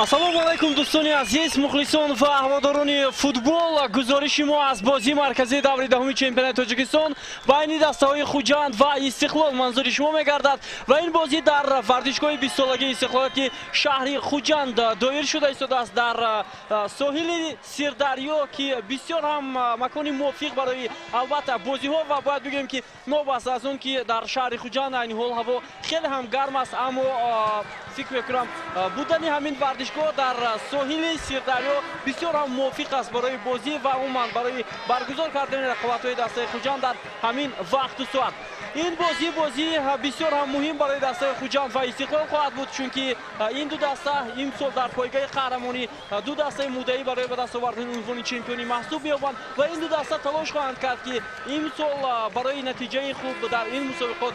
Ассалому алайкум, дӯстони азиз, мухлисон ва ҳаводорони футбол. Гузориши мо аз бозии марказии даври даҳуми чемпионати Тоҷикистон байни дастаҳои Хуҷанд ва Истиқлол манзури шумо мегардад ва ин бозӣ дар варзишгоҳи бистсолагии истиқлолияти шаҳри Хуҷанд доир шуда истодааст дар соҳили Сирдарё, ки бисёр ҳам макони мувофиқ барои албатта бозиҳо. Ва бояд бигӯем, ки новобаста аз он ки дар шаҳри Хуҷанд айни ҳол ҳаво хеле ҳам гарм аст, аммо фикр мекунам будани ҳамин варзишгоҳ дар соҳили Сирдарё бисёр ҳам мувофиқ аст барои бозӣ ва умуман барои баргузор кардани рақобатҳои дастаи Хуҷанд дар ҳамин вақту соат. Ин бозӣ бисёр ҳам муҳим барои дастаи Хуҷанд ва Истиқлол хоҳад буд, чунки ин ду даста имсол дар пойгоҳи қаҳрамонӣ ду дастаи муддаӣ барои ба даст овардани унвони чемпионӣ маҳсуб меёбанд ва ин ду даста талош хоҳанд кард, ки имсол барои натиҷаи хуб дар ин мусобиқот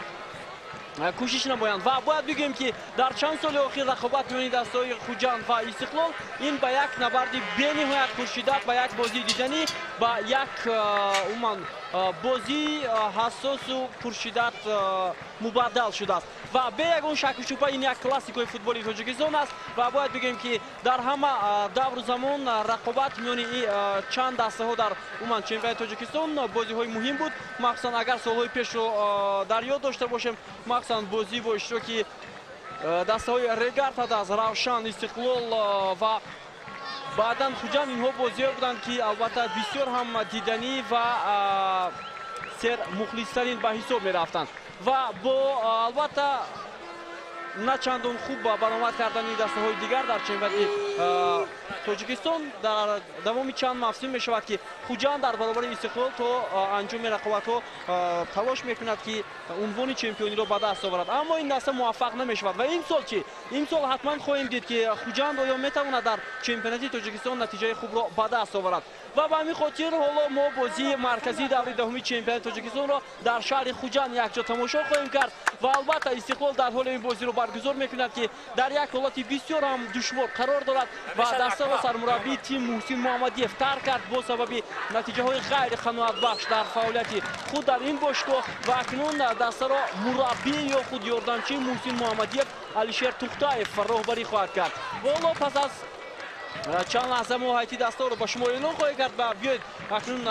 кӯшиш намоянд. Ва бояд бигӯем, ки дар чанд соли охир рақобат миёни дастаҳои Хуҷанд ва Истиқлол ин ба як набарди бениҳоят пуршиддат, ба як бозии диданӣ, ба як умуман бозии ҳассосу пуршиддат мубаддал шудааст. Ва бе ягон шаку шубҳа ин як классикои футболи Тоҷикистон аст ва бояд бигӯем, ки дар ҳама давру замон рақобат миёни чанд дастаҳо дар умуман чемпионати Тоҷикистон бозиҳои муҳим буд. Махсусан агар солҳои пешро дар ёд дошта бошем, махсусан бозӣ бо иштироки дастаҳои Регар ТадАЗ, Равшан, Истиқлол ва баъдан Хуҷанд, инҳо бозиҳое буданд, ки албатта бисёр ҳам диданӣ ва сермухлистарин ба ҳисоб мерафтанд. Ва бо албатта на чандон хуб баромад кардани дастаҳои дигар дар чемпионати Тоҷикистон дар давоми чанд мавсим мешавад, ки Хуҷанд дар баробари Истиқлол то анҷоми рақобатҳо талош мекунад, ки унвони чемпиониро ба даст оварад, аммо ин даста муваффақ намешавад. Ва имсол чӣ? Имсол ҳатман хоҳем дид, ки Хуҷанд оё метавонад дар чемпионати Тоҷикистон натиҷаи хубро ба даст оварад. Ва ба ҳамин хотир ҳоло мо бозии марказии даври даҳуми чемпионати Тоҷикистонро дар шаҳри Хуҷанд якҷо тамошо хоҳем кард. Ва албатта Истиқлол дар ҳоли ин бозиро баргузор мекунад, ки дар як ҳолати бисёр ҳам душвор қарор дорад ва дастаро сармураббии тим Муҳсин Муҳаммадиев тарк кард бо сабаби натиҷаҳои ғайриқаноатбахш дар фаъолияти худ дар ин бошгоҳ. Ва акнун дастаро мураббӣ ё худ ёрдамчии Муҳсин Муҳаммадиев Алишер Тухтаев роҳбарӣ хоҳад кард. Ҳоло пас аз чанд лаҳза мо ҳайати дастаҳоро ба шумо эълон хоҳем кард ва биёед акнун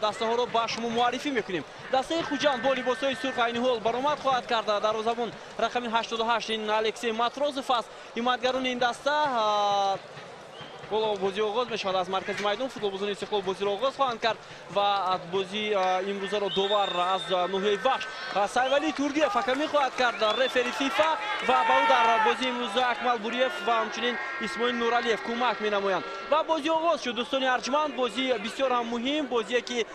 дастаҳоро ба шумо муаррифӣ мекунем. Дастаи Хуҷанд бо либосҳои сурх айни ҳол баромад хоҳад кард. Дарвозабон рақами 88 ин Алексей Матрозов аст. Ҳимоятгарони ин даста ҳоло бозӣ оғоз мешавад аз маркази майдон. Футболбозони Истиқлол бозиро оғоз хоҳанд кард ва бозии имрӯзаро довар аз ноҳияи Вахш Сайвали Турдиев ҳакамӣ хоҳад кард, рефери ФИФА, ва ба ӯ дар бозии имрӯза Акмал Буриев ва ҳамчунин Исмоил Нуралиев кӯмак менамоянд. Ва бозӣ оғоз шуд, дӯстони арҷманд. Бозии бисёр ҳам муҳим, бозие ки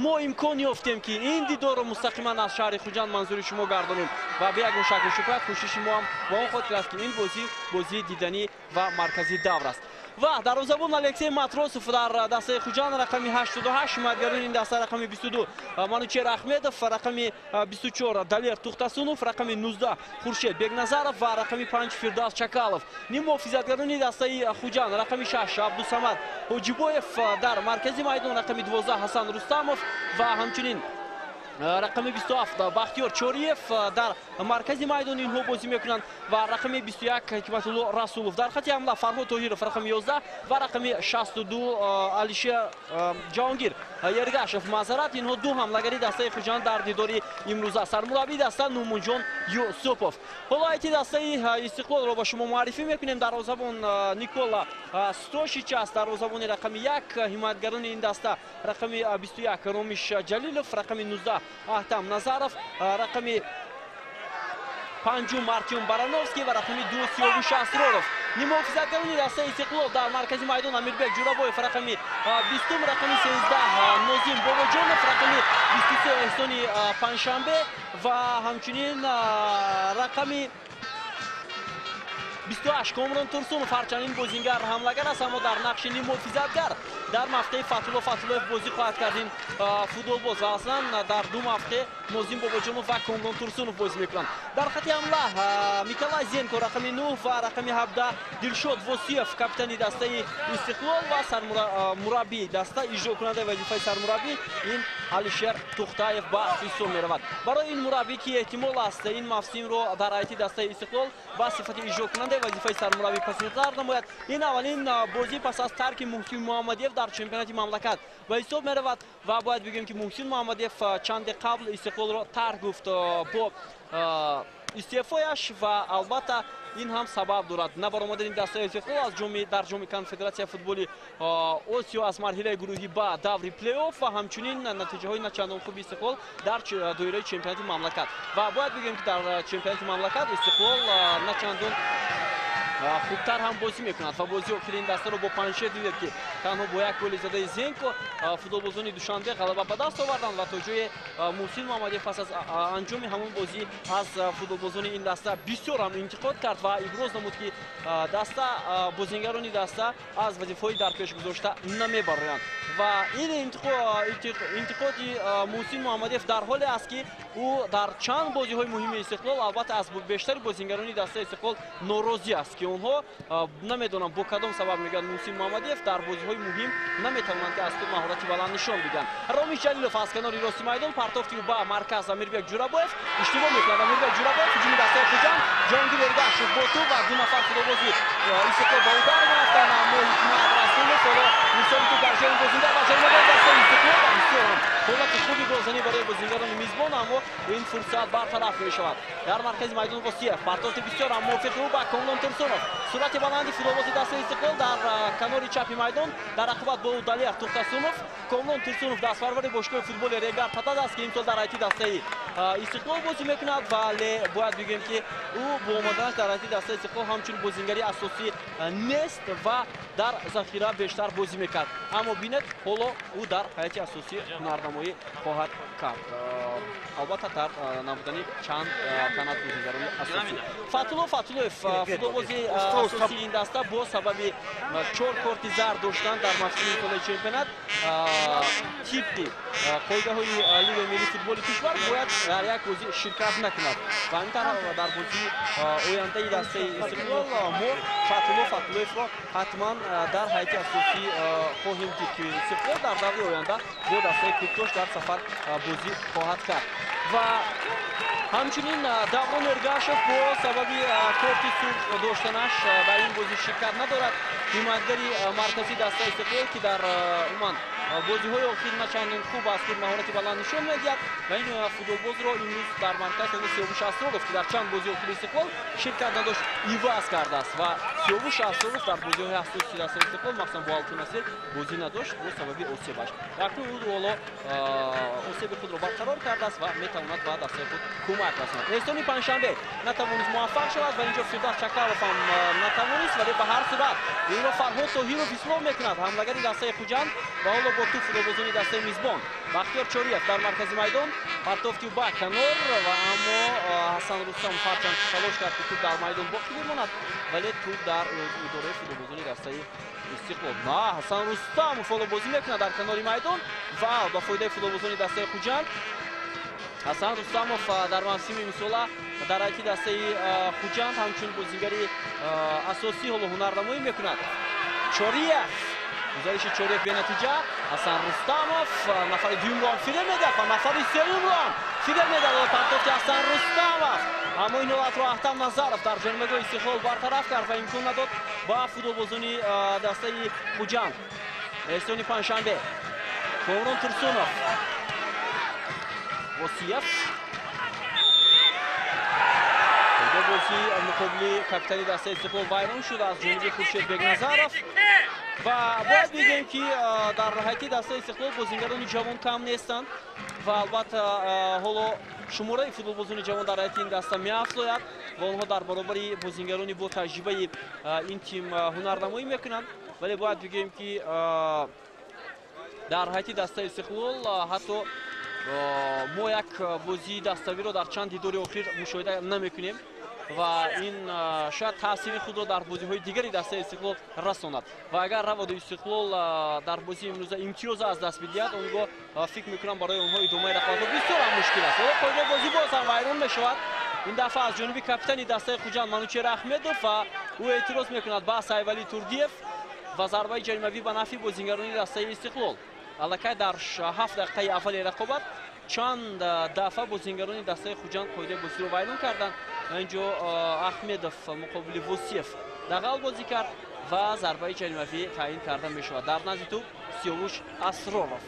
мо имкон ёфтем, ки ин дидорро мустақиман аз шаҳри Хуҷанд манзури шумо гардонем ва бе ягон шаку шубҳа кӯшиши мо ҳам ба он хотир аст, ки ин бозӣ бозии диданӣ ва марказии давр аст. Ва дарвозабон Алексей Матросов дар дастаи Хуҷанд рақами 88, ҳимоятгарони ин даста рақами 22 Манучер Ахмедов, рақами 24 Далер Тухтасунов, рақами 19 Хуршед Бегназаров ва рақами 5 Фирдавс Чакалов. Ниммуҳофизатгарони дастаи Хуҷанд рақами 6 Абдусамад Ҳоҷибоев, дар маркази майдон рақами 12 Ҳасан Рустамов ва ҳамчунин рақами 27 Бахтиёр Чориев дар маркази майдон инҳо бозӣ мекунанд ва рақами 21 Ҳикматулло Расулов. Дар хати ҳамла Фарҳод Тоҳиров рақами 11 ва рақами 62 Алишер Ҷаҳонгир Эргашев. Маъзарат, инҳо ду ҳамлагари дастаи Хуҷанд дар дидори имрӯза. Сармураббии даста Нумунҷон Юсупов. Ҳоло ҳайати дастаи Истиқлолро ба шумо муаррифӣ мекунем. Дарвозабон Никола Стошич аст, дарвозабони рақами 1. Ҳимоятгарони ин даста рақами 21 Ромиш Ҷалилов, рақами 19 Аҳтам Назаров, рақами 5 Артём Барановский ва рақами 2 Сиёвуш Асроров. Ниммуҳофизатгарони дастаи Истиқлол дар маркази майдон Амирбек Ҷурабоев рақами 20, рақами 13 Нозим Бобоҷонов, рақами 23 Эҳсони Панҷшанбе ва ҳамчунин рақами 28 Комрон Турсунов. Ҳарчанд ин бозингар ҳамлагар аст, аммо дар нақши ниммуҳофизатгар дар мавқеи Фатулло Фатуллоев бозӣ хоҳад кард ин футболбоз ва аслан дар ду мавқеъ Нозим Бобоҷонов ва Комрон Турсунов бозӣ мекунанд. Дар хати ҳамла Николай Зенко рақами 9 ва рақами 17 Дилшод Восиев, капитани дастаи Истиқлол ва сармураббии даста, иҷрокунандаи вазифаи сармураббӣ ин Алишер Тухтаев ба ҳисоб меравад. Барои ин мураббӣ, ки эҳтимол аст ин мавсимро дар ҳайати дастаи Истиқлол ба сифати иҷрокунандаи вазифаи сармураббӣ пасинтар намояд, ин аввалин бозӣ пас аз тарки Муҳсин Муҳаммадиев дар чемпионати мамлакат ба ҳисоб меравад. Ва бояд бигӯем, ки Муҳсин Муҳаммадиев чанде қабл Истиқлолро тарк гуфт бо истеъфояш ва албатта ин ҳам сабаб дорад набаромадани дастаи Истиқлол аз ҷоми дар ҷоми конфедератсияи футболи Осиё аз марҳилаи гурӯҳӣ ба даври плей-офф ва ҳамчунин натиҷаҳои начандон хуби Истиқлол дар доираи чемпионати мамлакат. Ва бояд бигӯем, ки дар чемпионати мамлакат Истиқлол начандон хубтар ҳам бозӣ мекунад ва бозии охири ин дастаро бо Панҷшер дидед, ки танҳо бо як голи задаи Зенко футболбозони Душанбе ғалаба ба даст оварданд ва то ҷое Муҳсин Муҳаммадиев пас аз анҷоми ҳамон бозӣ аз футболбозони ин даста бисёр ҳам интиқод кард ва иброз намуд, ки даста бозингарони даста аз вазифаҳои дар пеш гузошта намебароянд. Ва ин интиқоди Муҳсин Муҳаммадиев дар ҳоле аст, ки ӯ дар чанд бозиҳои муҳими Истиқлол албатта аз бештари бозингарони дастаи Истиқлол норозӣ аст, ки онҳо намедонам бо кадом сабаб, мегӯяд Муҳсин Муҳаммадиев, дар бозиҳои муҳим наметавонанд, ки аз худ маҳорати баланд нишон бидиҳанд. Ромиш Ҷалилов аз канори рости майдон, партофти ӯ ба марказ Амирбек Ҷурабоев. Иштибоҳ мекунад Амирбек Ҷурабоев. Ҳуҷуми дастаи Хуҷанд, Ҷаҳонгир Эргашев бо тӯб ва ду нафар футболбози Истиқлол ба ӯ дар меафтанд, аммо Ҳикмат Расулов ҳоло ирсоли тӯб дар ҷои бозингар ва ҷаримагоҳи дастаи Истиқлол ва бисёр ҳам ҳолати хуби голзанӣ барои бозингарони мизбон, аммо ин фурсат бартараф мешавад. Дар маркази майдон Восиев, партофти бисёр ҳам мувофиқи ӯ ба Комрон Турсунов. Суръати баланди футболбози дастаи Истиқлол дар канори чапи майдон, дар рақобат бо ӯ Далер Тухтасунов. Комрон Турсунов дастпарвари бошгоҳи футболи Регар Татаз аст, ки имсол дар ҳайати дастаи Истиқлол бозӣ мекунад, вале бояд бигӯем, ки ӯ бо омаданаш дар ҳайати дастаи Истиқлол ҳамчун бозингари асосӣ нест ва дар захира бештар бозӣ мекард. Аммо бинед, ҳоло ӯ дар ҳайати асосӣ ҳунарнамоӣ хоҳад кард, албатта дар набудани чанд танат бозингарони асосӣ. Фатулло Фатуллоев, футболбози асосии ин даста, бо сабаби 4 корти зард доштан дар мавсими имсолаи чемпионат, тибқи қоидаҳои Лигаи миллии футболи кишвар бояд дар як бозӣ ширкат накунад ва ҳамин тавр дар бозии ояндаи дастаи Истиқлол мо Фатулло Фатуллоевро ҳатман дар ҳайати асосӣ хоҳем дид, ки Истиқлол дар даври оянда бо дастаи Кӯктош дар сафар бозӣ хоҳад кард. Ва ҳамчунин Даврон Эргашев бо сабаби корти сурх доштанаш дар ин бозӣ ширкат надорад. Ҳимоятгари марказии дастаи Истиқлол, ки дар умуман бозиҳои охир на чандон хуб аз худ маҳорати баланд нишон медиҳад ва ин футболбозро имрӯз дар марказ Сиёвуш Асроров, ки дар чанд бозии охири Истиқлол ширкат надошт, иваз кардааст ва Сиёвуш Асроров дар бозиҳои асосии дастаи Истиқлол, махсусан бо Алтун Асир, бозӣ надошт бо сабаби осебаш. Акнун ӯ ҳоло осеби худро барқарор кардааст ва метавонад ба дастаи худ кӯмак расонад. Эҳсони Панҷшанбе натавонист муваффақ шавад ва инҷо Фирдавс Чакалов ҳам натавонист, вале ба ҳар сурат инро Фарҳод Тоҳиров ислоҳ мекунад, ҳамлагари дастаи Хуҷанд ва ҳоло бо тӯб футболбозони дастаи мизбон. Бахтиёр Чориев дар маркази майдон, партофти ба канор ва аммо Ҳасан Рустамов ҳарчанд талош кард, ки тӯб дар майдон боқӣ бимонад, вале тӯб дар идораи футболбозони дастаи Истиқлол. На, Ҳасан Рустамов ҳоло бозӣ мекунад дар канори майдон ва ба фоидаи футболбозони дастаи Хуҷанд. Ҳасан Рустамов дар мавсими имсола дар ҳайати дастаи Хуҷанд ҳамчун бозигари асосӣ ҳоло ҳунарнамоӣ мекунад. Чориев, гузариши Чориев бенатиҷа. Ҳасан Рустамов нафари дуюмро ҳам фиреб медиҳад ва нафари сеюмро ҳам фиреб медиҳад. Партофти Ҳасан Рустамов, аммо ин ҳолатро Аҳтам Назаров дар ҷаримагоҳи Истиқлол бартараф кард ва имкон надод ба футболбозони дастаи Хуҷанд. Эҳсони Панҷшанбе, Комрон Турсунов, Восиев. Бозӣ муқобили капитани дастаи Истиқлол вайрон шуд аз ҷониби Хуршед Бегназаров ва бояд бигӯем, ки дар ҳайати дастаи Истиқлол бозингарони ҷавон кам нестанд ва албатта ҳоло шумораи футболбозони ҷавон дар ҳайати ин даста меафзояд ва онҳо дар баробари бозингарони бо таҷрибаи ин тим ҳунарнамоӣ мекунанд. Вале бояд бигӯем, ки дар ҳайати дастаи Истиқлол ҳатто мо як бозии даставиро дар чанд дидори охир мушоҳида намекунем ва ин шояд таъсири худро дар бозиҳои дигари дастаи Истиқлол расонад. Ва агар раваду Истиқлол дар бозии имрӯза имтиёз аз даст бидиҳад, он гоҳ фикр мекунам барои онҳо идомаи рақобатҳо бисёр ҳам мушкил аст. Ҳоло қоидаи бозӣ боз ҳам вайрон мешавад. Ин дафъа аз ҷониби капитани дастаи Хуҷанд Манучер Аҳмедов ва ӯ эътироз мекунад ба Сайвалӣ Турдиев ва зарбаи ҷаримавӣ ба нафъи бозингарони дастаи Истиқлол. Аллакай дар 7 дақиқаи аввали рақобат чанд дафъа бозингарони дастаи Хуҷанд қоидаи бозиро вайрон карданд. Инҷо Аҳмедов муқобили Восиев дағал бозӣ кард ва зарбаи ҷаримавӣ таъин карда мешавад. Дар назди тӯб Сиёвуш Асроров.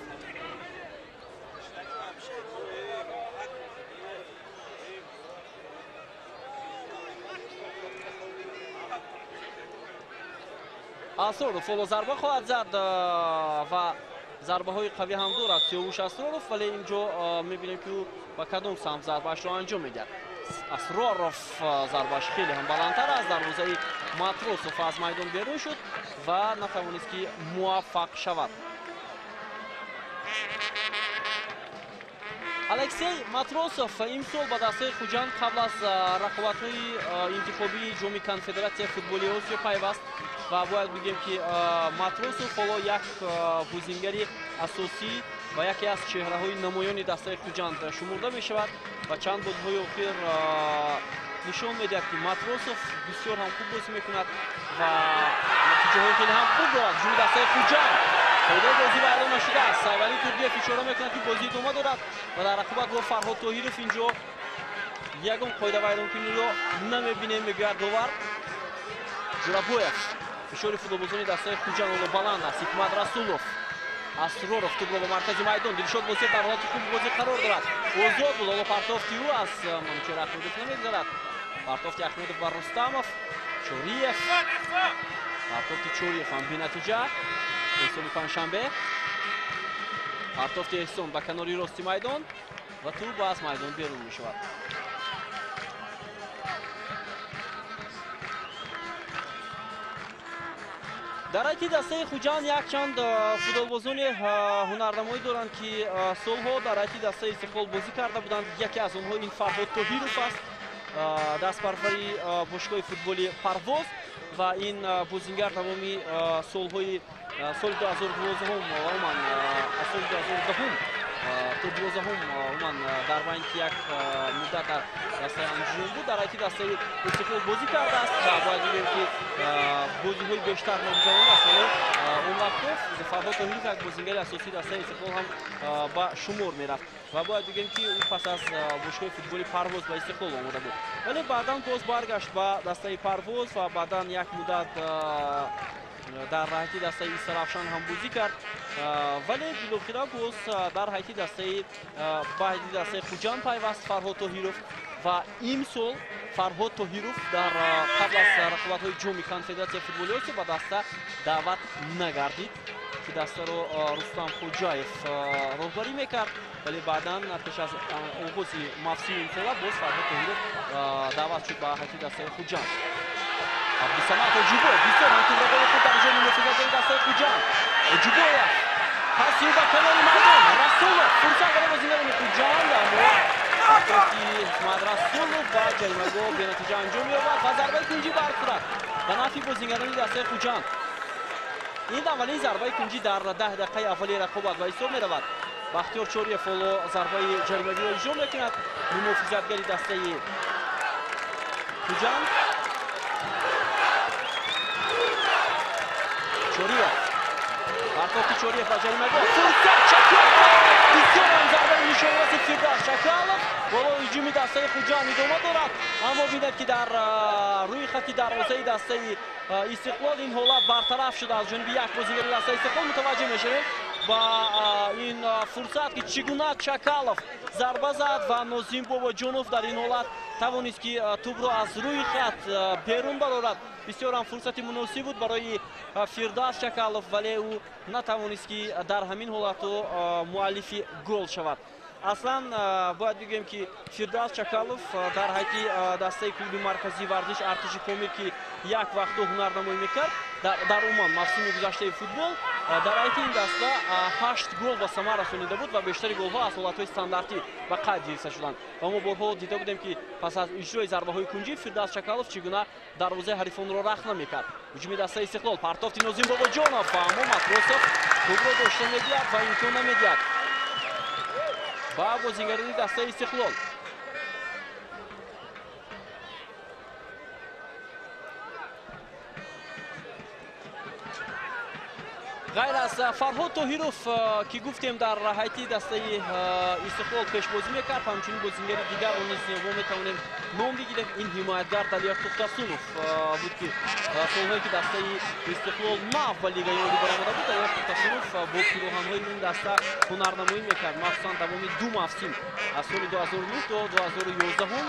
Асроров ҳоло зарба хоҳад зад ва зарбаҳои қавӣ ҳам дорад Сиёвуш Асроров, вале инҷо мебинем, ки ӯ ба кадом самт зарбаашро анҷом медиҳад. Асроров зарбааш хеле ҳам баландтар аст, дарвозаи Матросов аз майдон берун шуд ва натавонист, ки муваффақ шавад. Алексей Матросов имсол ба дастаи Хуҷанд қабл аз рақобатҳои интихобии ҷоми конфедератсияи футболи Осиё пайваст ва бояд бигӯем, ки Матросов ҳоло як бозингари асосӣ ва яке аз чеҳраҳои намоёни дастаи Хуҷанд шумурда мешавад ва чанд бозиҳои охир нишон медиҳад, ки Матросов бисёр ҳам хуб бозӣ мекунад ва натиҷаҳои хеле ҳам хуб дорад. Ҳуҷуми дастаи Хуҷанд, қоидаи бозӣ вайрон нашудааст. Сайвалӣ Турдиев ишора мекунад, ки бозӣ идома дорад ва дар рақобат бо Фарҳод Тоҳиров инҷо ягон қоида вайронкуниро намебинем, мегӯяд довар. Ҷурабоев, фишори футболбозони дастаи Хуҷанд ҳоло баланд аст. Ҳикмат Расулов, Асроров тӯбро ба маркази майдон. Дилшод Восиев дар ҳолати хуби бозӣ қарор дорад. Озод буд, ҳоло партофти ӯ аз Манучер Аҳмедов намегузарад. Партофти Аҳмедов ба Рустамов, Чориев. Партофти Чориев ҳам бенатиҷа. Эҳсони Панҷшанбе. Партофти Эҳсон ба канори рости майдон ва тӯб аз майдон берун мешавад. Дар ҳайати дастаи Хуҷанд якчанд футболбозони ҳунарнамоӣ доранд, ки солҳо дар ҳайати дастаи Истиқлол бозӣ карда буданд. Яке аз онҳо ин Фарҳод Тоҳиров аст, дастпарвари бошгоҳи футболи Парвоз ва ин бозингар тамоми солҳои соли 2012 ва умуман аз соли 2010 то 12 умуман дар байни ки як муддат дар дастаи Анҷум буд, дар ҳайати дастаи Истиқлол бозӣ кардааст ва бояд бигӯем, ки бозиҳои бештар ногузаронааст, вале он вақтҳо Фарҳод Тоҳиров як бозингари асосии дастаи Истиқлол ҳам ба шумор мерафт ва бояд бигӯем, ки ӯ пас аз бошгоҳи футболи Парвоз ба Истиқлол омода буд, вале баъдан боз баргашт ба дастаи Парвоз ва баъдан як муддат Дар ҳайати дастаи Истаравшан ҳам бозӣ кард, вале билохира боз дар ҳайати дастаи ба ҳайати дастаи Хуҷанд пайваст Фарҳод Тоҳиров ва имсол Фарҳод Тоҳиров дар қабл аз рақобатҳои ҷоми конфедератсияи футболи Осиё ба даста даъват нагардид, ки дастаро Рустам Хоҷаев роҳбарӣ мекард, вале баъдан пеш аз оғози мавсими имсола боз Фарҳод Тоҳиров даъват шуд ба ҳайати дастаи Хуҷанд. Абдусамад Ҳоҷибоев бисёр ҳамтимроҳои худ дар ҷоми муҳофизатгари дастаи Хуҷанд. Ҳоҷибоев паси ба канори майдон, Расулов фурсат барои бозигарони Хуҷанд, аммо партофти Ҳикмат Расулов ба ҷаримагоҳ бенатиҷа анҷом меёбад ва зарбаи кунҷӣ бархӯрад ба нафъи бозигарони дастаи Хуҷанд. Ин аввалин зарбаи кунҷӣ дар 10 дақиқаи аввали рақобат ба ҳисоб меравад. Бахтиёр Чориев ҳоло зарбаи ҷаримагиро иҷро мекунад, муҳофизатгари дастаи Хуҷанд. Чориев, партофти Чориев ба ҷаримагоҳ, фурсат Чакалов, бисёр ҳам зарбаи нишонраси Фирдавс Чакалов. Боло ҳуҷуми дастаи Хуҷанд идома дорад, аммо бинед ки дар рӯи хати дарвозаи дастаи Истиқлол ин ҳолат бартараф шуда аз ҷониби як бозигари дастаи Истиқлол. Мутаваҷҷеҳ мешавем ба ин фурсат ки чӣ гуна Чакалов зарба зад ва Нозим Бобоҷонов дар ин ҳолат тавонист ки тӯбро аз рӯи хат берун барорад. Бисёр ҳам фурсати муносиб буд барои Фирдавс Чакалов, вале ӯ натавонист ки дар ҳамин ҳолату муаллифи гол шавад. Аслан бояд бигӯем ки Фирдавс Чакалов дар ҳайати дастаи клуби марказии варзиш Артиши Помир, ки як вақтҳо ҳунарнамоӣ мекард дар умуман мавсими гузаштаи футбол, дар ҳайати ин даста 8 гол ба самар расонида буд ва бештари голҳо аз ҳолатҳои стандартӣ ба қайд гирифта шуданд. Ва мо борҳо дида будем ки пас аз иҷрои зарбаҳои кунҷӣ Фирдавс Чакалов чӣ гуна дарвозаи ҳарифонро рахна мекард. Ҳуҷуми дастаи Истиқлол, партофти Нозим Бобоҷонов ва аммо Матросов тӯбро дошта мегирад ва имкон намедиҳад ба бозигарони дастаи Истиқлол. Ғайр аз Фарҳод Тоҳиров, ки гуфтем дар ҳайати дастаи Истиқлол пешбозӣ мекард, ҳамчунин бозигари дигарро низ мо метавонем ном бигирем. Ин ҳимоятгар Далер Тухтасунов буд, ки солҳое ки дастаи Истиқлол нав ба лигаи олӣ баромада буд, Далер Тухтасунов бо пироҳанҳои ин даста ҳунарнамоӣ мекард, махсусан давоми ду мавсим аз соли 2009 то 2011,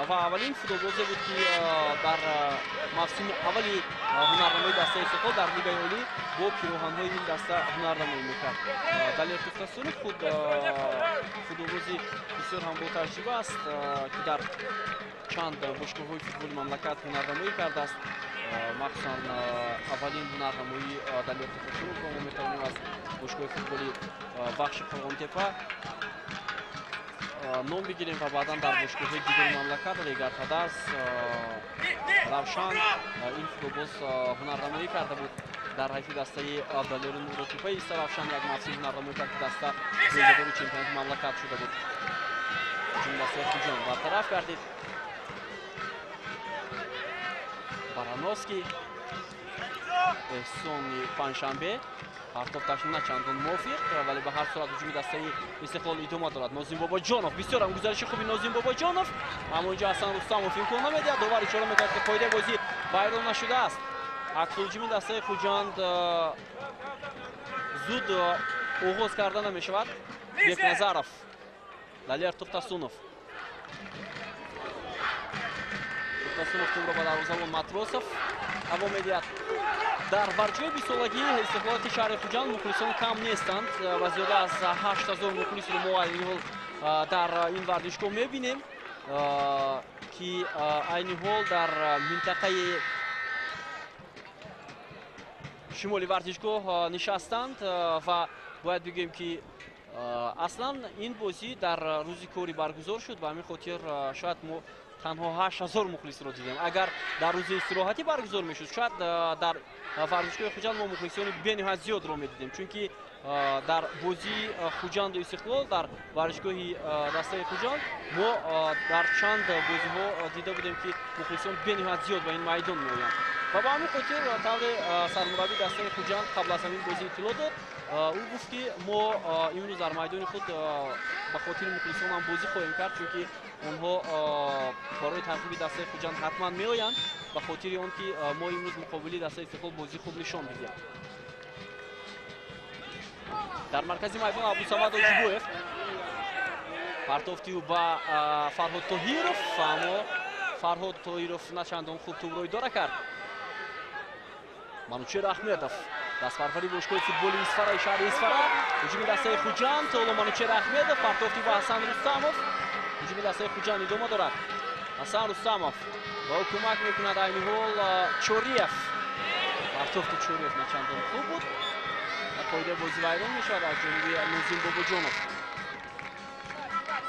ва аввалин футболбозе буд ки дар мавсими аввали ҳунарнамоии дастаи Истиқлол дар лигаи олӣ бо пироҳанҳои ин даста ҳунарнамоӣ мекард. Далер Тухтасунов худ футболбози бисёр ҳам ботаҷриба аст, ки дар чанд бошгоҳҳои футболи мамлакат ҳунарнамоӣ кардааст. Махсусан аввалин ҳунарнамоии Далер Тухтасуновро мо метавонем аз бошгоҳи футболи Вахши Қурғонтепа ном бигирем ва баъдан дар бошгоҳҳои дигари мамлакат Регар-ТадАЗ, Равшан ин футболбоз ҳунарнамоӣ карда буд. Дар ҳайати дастаи Далери Нуротепаи Истаравшан як мавсим ҳунарнамоӣ кард, ки даста ҷоизадори чемпионати мамлакат шуда буд. Ҳуҷуми дастаи Хуҷанд бартараф гардид. Барановский, Эҳсони Панҷшанбе, партофташ на чандон мувофиқ, вале ба ҳар сурат ҳуҷуми дастаи Истиқлол идома дорад. Нозим Бобоҷонов, бисёр ҳам гузариши хуби Нозим Бобоҷонов, аммо инҷо Ҳасан Рустамов имкон намедиҳад. Довар ишора мекард, ки қоидаи бозӣ вайрон нашудааст. Аксулҳуҷуми дастаи Хуҷанд зуд оғоз карда намешавад. Бекназаров, Далер Тухтасунов. Тухтасунов тӯбро ба дарвозабон Матросов ҳаво медиҳад. Дар варҷгоҳи бистсолагии Истиқлолияти шаҳри Хуҷанд мухлисон кам нестанд ва зиёда аз 8000 мухлисро мо айни ҳол дар ин варзишгоҳ мебинем, ки айни ҳол дар минтақаи шимоли варзишгоҳ нишастанд ва бояд бигӯем ки аслан ин бозӣ дар рӯзи корӣ баргузор шуд. Ба ҳамин хотир шояд мо танҳо 8000 мухлисро дидем. Агар дар рӯзи истироҳатӣ баргузор мешуд, шояд дар варзишгоҳи Хуҷанд мо мухлисони бениҳоят зиёдро медидем, чунки дар бозии Хуҷанду Истиқлол дар варзишгоҳи дастаи Хуҷанд мо дар чанд бозиҳо дида будем, ки мухлисон бениҳоят зиёд ба ин майдон меоянд. Ва ба ҳамин хотир тавре сармураббии дастаи Хуҷанд қабл аз ҳамин бозӣ иттилоъ дод, ӯ гуфт, ки мо имрӯз дар майдони худ ба хотири мухлисон ҳам бозӣ хоҳем кард, чунки онҳо барои тарғиби дастаи Хуҷанд ҳатман меоянд, ба хотири он ки мо имрӯз муқобили дастаи Истиқлол бозӣ хуб нишон бидиҳем. Дар маркази майдон Абдусамад Оҷибоев, партофти ӯ ба Фарҳод Тоҳиров, аммо Фарҳод Тоҳиров на чандон хуб тӯбро идора кард. Манучер Ахмедов, дастпарвари бошгоҳи футболи Исфараи шаҳри Исфара, ҳуҷуми дастаи Хуҷанд. Ҳоло Манучер Ахмедов, партофти ба Ҳасан Рустамов. Ҳуҷуми дастаи Хуҷанд идома дорад. Ҳасан Рустамов ба ӯ кӯмак мекунад айни ҳол Чориев. Партофти Чориев на чандон хуб буд. Қоидаи бозӣ вайрон мешавад аз ҷониби Нозим Бобоҷонов.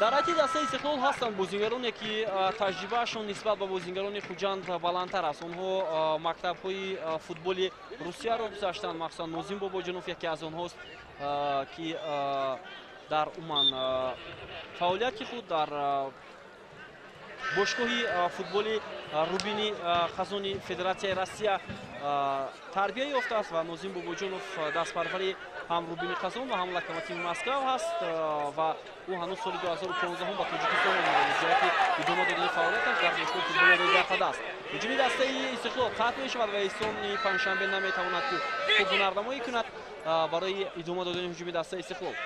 Дар ҳайати дастаи Истиқлол ҳастанд бозингароне, ки таҷрибаашон нисбат ба бозингарони Хуҷанд баландтар аст. Онҳо мактабҳои футболи Русияро гузаштанд. Махсусан Нозим Бобоҷонов яке аз онҳост, ки дар умуман фаъолияти худ дар бошгоҳи футболи Рубини Қазони Федератсияи Россия тарбия ёфтааст ва Нозим Бобоҷонов дастпарвари ҳам Рубини Қазон ва ҳам Локомотиви Москва ҳаст ва ӯ ҳанӯз соли 2015 ба Тоҷикистон омада, ҷиҳати идома додани фаъолияташ дар бошгоҳи футболи Рӯйдархада аст. Ҳуҷуми дастаи Истиқлол қатъ мешавад ва Эҳсони Панҷшанбе наметавонад, ки хуб ҳунарнамоӣ кунад барои идома додани ҳуҷуми дастаи Истиқлол.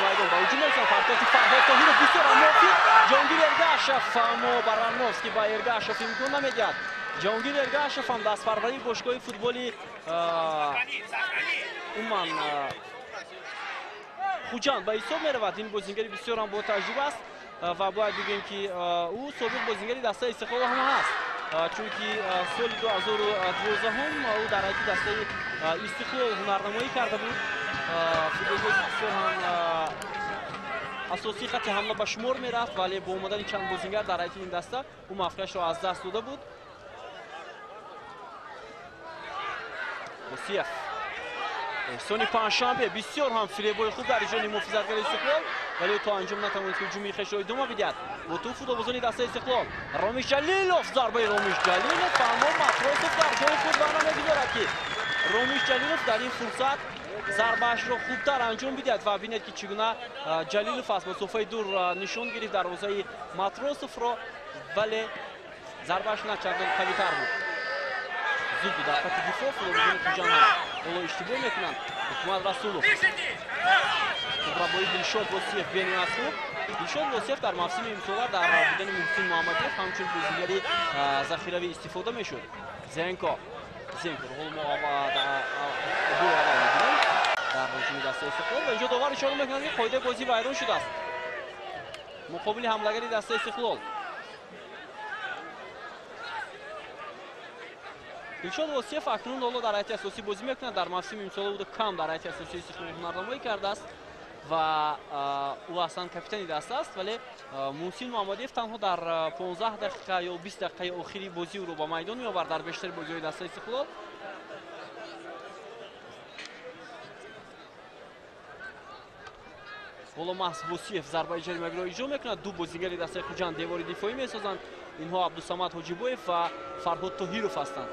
Майдон ба ҳуҷум мерасанд. Партофти Фарҳод Тоҳиров бисёр мувофиқ. Ҷонгир Эргашев, аммо Барановский ба Эргашев имкон намедиҳад. Ҷонгир Эргашев ҳам дастпарвари бошгоҳи футболи умуман Хуҷанд ба ҳисоб меравад. Ин бозингари бисёр ҳам бо таҷриба аст ва бояд бигӯем, ки ӯ собиқ бозингари дастаи Истиқлол ҳам ҳаст, чунки соли 2012 ӯ дар ҳайати дастаи Истиқлол ҳунарнамоӣ карда буд. Футболбози бисёр ҳам асосии хатти ҳамла ба шумор мерафт, вале бо омадани чанд бозингар дар ҳайати ин даста ӯ мавқеашро аз даст дода буд. Восиев, Эҳсони Панҷшанбе бисёр ҳам фиребои хуб дар иҷрои муҳофизатгари Истиқлол, вале ӯ то анҷом натавонист, ки ҳуҷуми хешро идома бидиҳад. Бо тӯб футболбозони дастаи Истиқлол. Ромиш Ҷалилов, зарбаи Ромиш Ҷалилов, аммо Матросов дар ҷои худ ва намегузорад, ки Ромиш Ҷалилов дар ин фурсат зарбаашро хубтар анҷом бидиҳад ва бинед, ки чӣ гуна Ҷалилов аз масофаи дур нишон гирифт дарвозаи Матросовро, вале зарбааш на чандон қавитар буд. Зуд буд дар хати дифоъ. Футболбозони Хуҷанд ҳоло иштибоҳ мекунанд. Ҳукмат Расулов, хубрабои Дилшод Восиев бениҳоят хуб. Дилшод Восиев дар мавсими имсола дар будани Муҳсин Муҳаммадиев ҳамчун бозигари захиравӣ истифода мешуд. Зенко, Зенко ҳоло мо гол аввал мебинем дар ҳуҷуми дастаи Истиқлол ва инҷо довар ишора мекунад, ки қоидаи бозӣ вайрон шудааст муқобили ҳамлагари дастаи Истиқлол. Дилшод Восиев акнун ҳоло дар ҳайати асосӣ бозӣ мекунад. Дар мавсими имсола ӯ кам дар ҳайати асосии Истиқлол ҳунарнамоӣ кардааст ва ӯ аслан капитани даста аст, вале Муҳсин Муҳаммадиев танҳо дар 15 дақиқа ё 20 дақиқаи охири бозӣ ӯро ба майдон меовард дар бештари бозиҳои дастаи Истиқлол. Ҳоло маҳз Восиев зарбаи ҷаримагиро иҷро мекунад. Ду бозигари дастаи Хуҷанд девори дифоӣ месозанд. Инҳо Абдусамад Ҳоҷибоев ва Фарҳод Тоҳиров ҳастанд.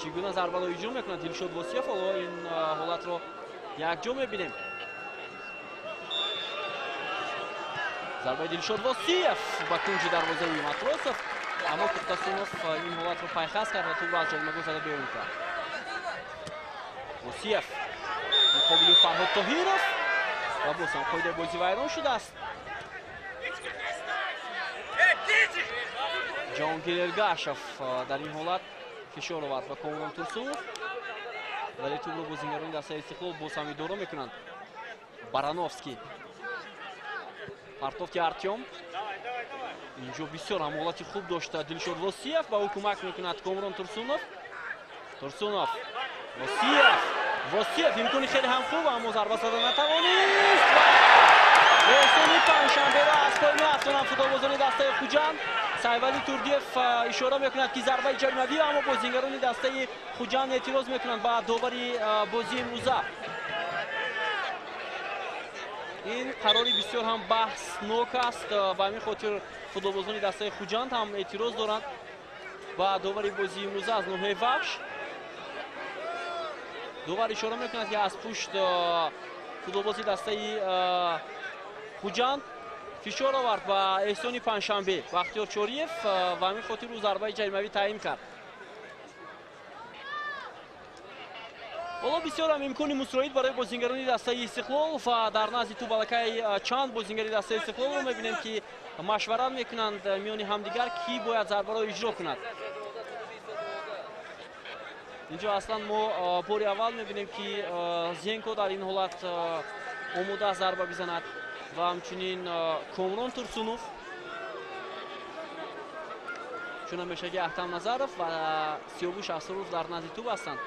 Чӣ гуна зарбаро иҷро мекунад Дилшод Восиев, ҳоло ин ҳолатро якҷо мебинем. Зарбаи Дилшод Восиев ба кунҷи дарвозаи Матросов, аммо Тухтасунов ин ҳолатро пайхас кард ва тӯбро аз ҷаримагоҳ зада берун кард. Восиев муқобили Фарҳод Тоҳиров ва боз ҳам қоидаи бозӣ вайрон шудааст. Ҷонгир Эргашев дар ин ҳолат фишор овард ба Комрон Турсунов, вале тӯбро бозингарони дастаи Истиқлол боз ҳам идора мекунанд. Барановский, партофти Артём. Инҷо бисёр ҳам ҳолати хуб дошта Дилшод Восиев, ба ӯ кӯмак мекунад Комрон Турсунов. Турсунов, Восиев, Восиев имкони хеле ҳам хуб, аммо зарба зада натавонист. Эҳсони Панҷшанберо аз пой меафтонанд футболбозони дастаи Хуҷанд. Сайвали Турдиев ишора мекунад, ки зарбаи ҷаримавӣ, аммо бозингарони дастаи Хуҷанд эътироз мекунанд ба довари бозии имрӯза. Ин қарори бисёр ҳам баҳснок аст. Ба ҳамин хотир футболбозони дастаи Хуҷанд ҳам эътироз доранд ба довари бозии имрӯза аз ноҳияи Вахш. Довар ишора мекунад, ки аз пушт футболбози дастаи Хуҷанд фишор овард ба Эҳсони Панҷшанбе, Бахтиёр Чориев, ва ҳамин хотир ӯ зарбаи ҷаримавӣ таъин кард. Ҳоло бисёр ҳам имкони мусоид барои бозингарони дастаи Истиқлол ва дар назди тӯб аллакай чанд бозингари дастаи Истиқлолро мебинем, ки машварат мекунанд миёни ҳамдигар, ки бояд зарбаро иҷро кунад. Инҷо аслан мо бори аввал мебинем, ки Зенко дар ин ҳолат омода зарба бизанад ва ҳамчунин Комрон Турсунов, чун ҳамешагӣ Аҳтам Назаров ва Сиёвуш Асроров дар назди тӯб ҳастанд.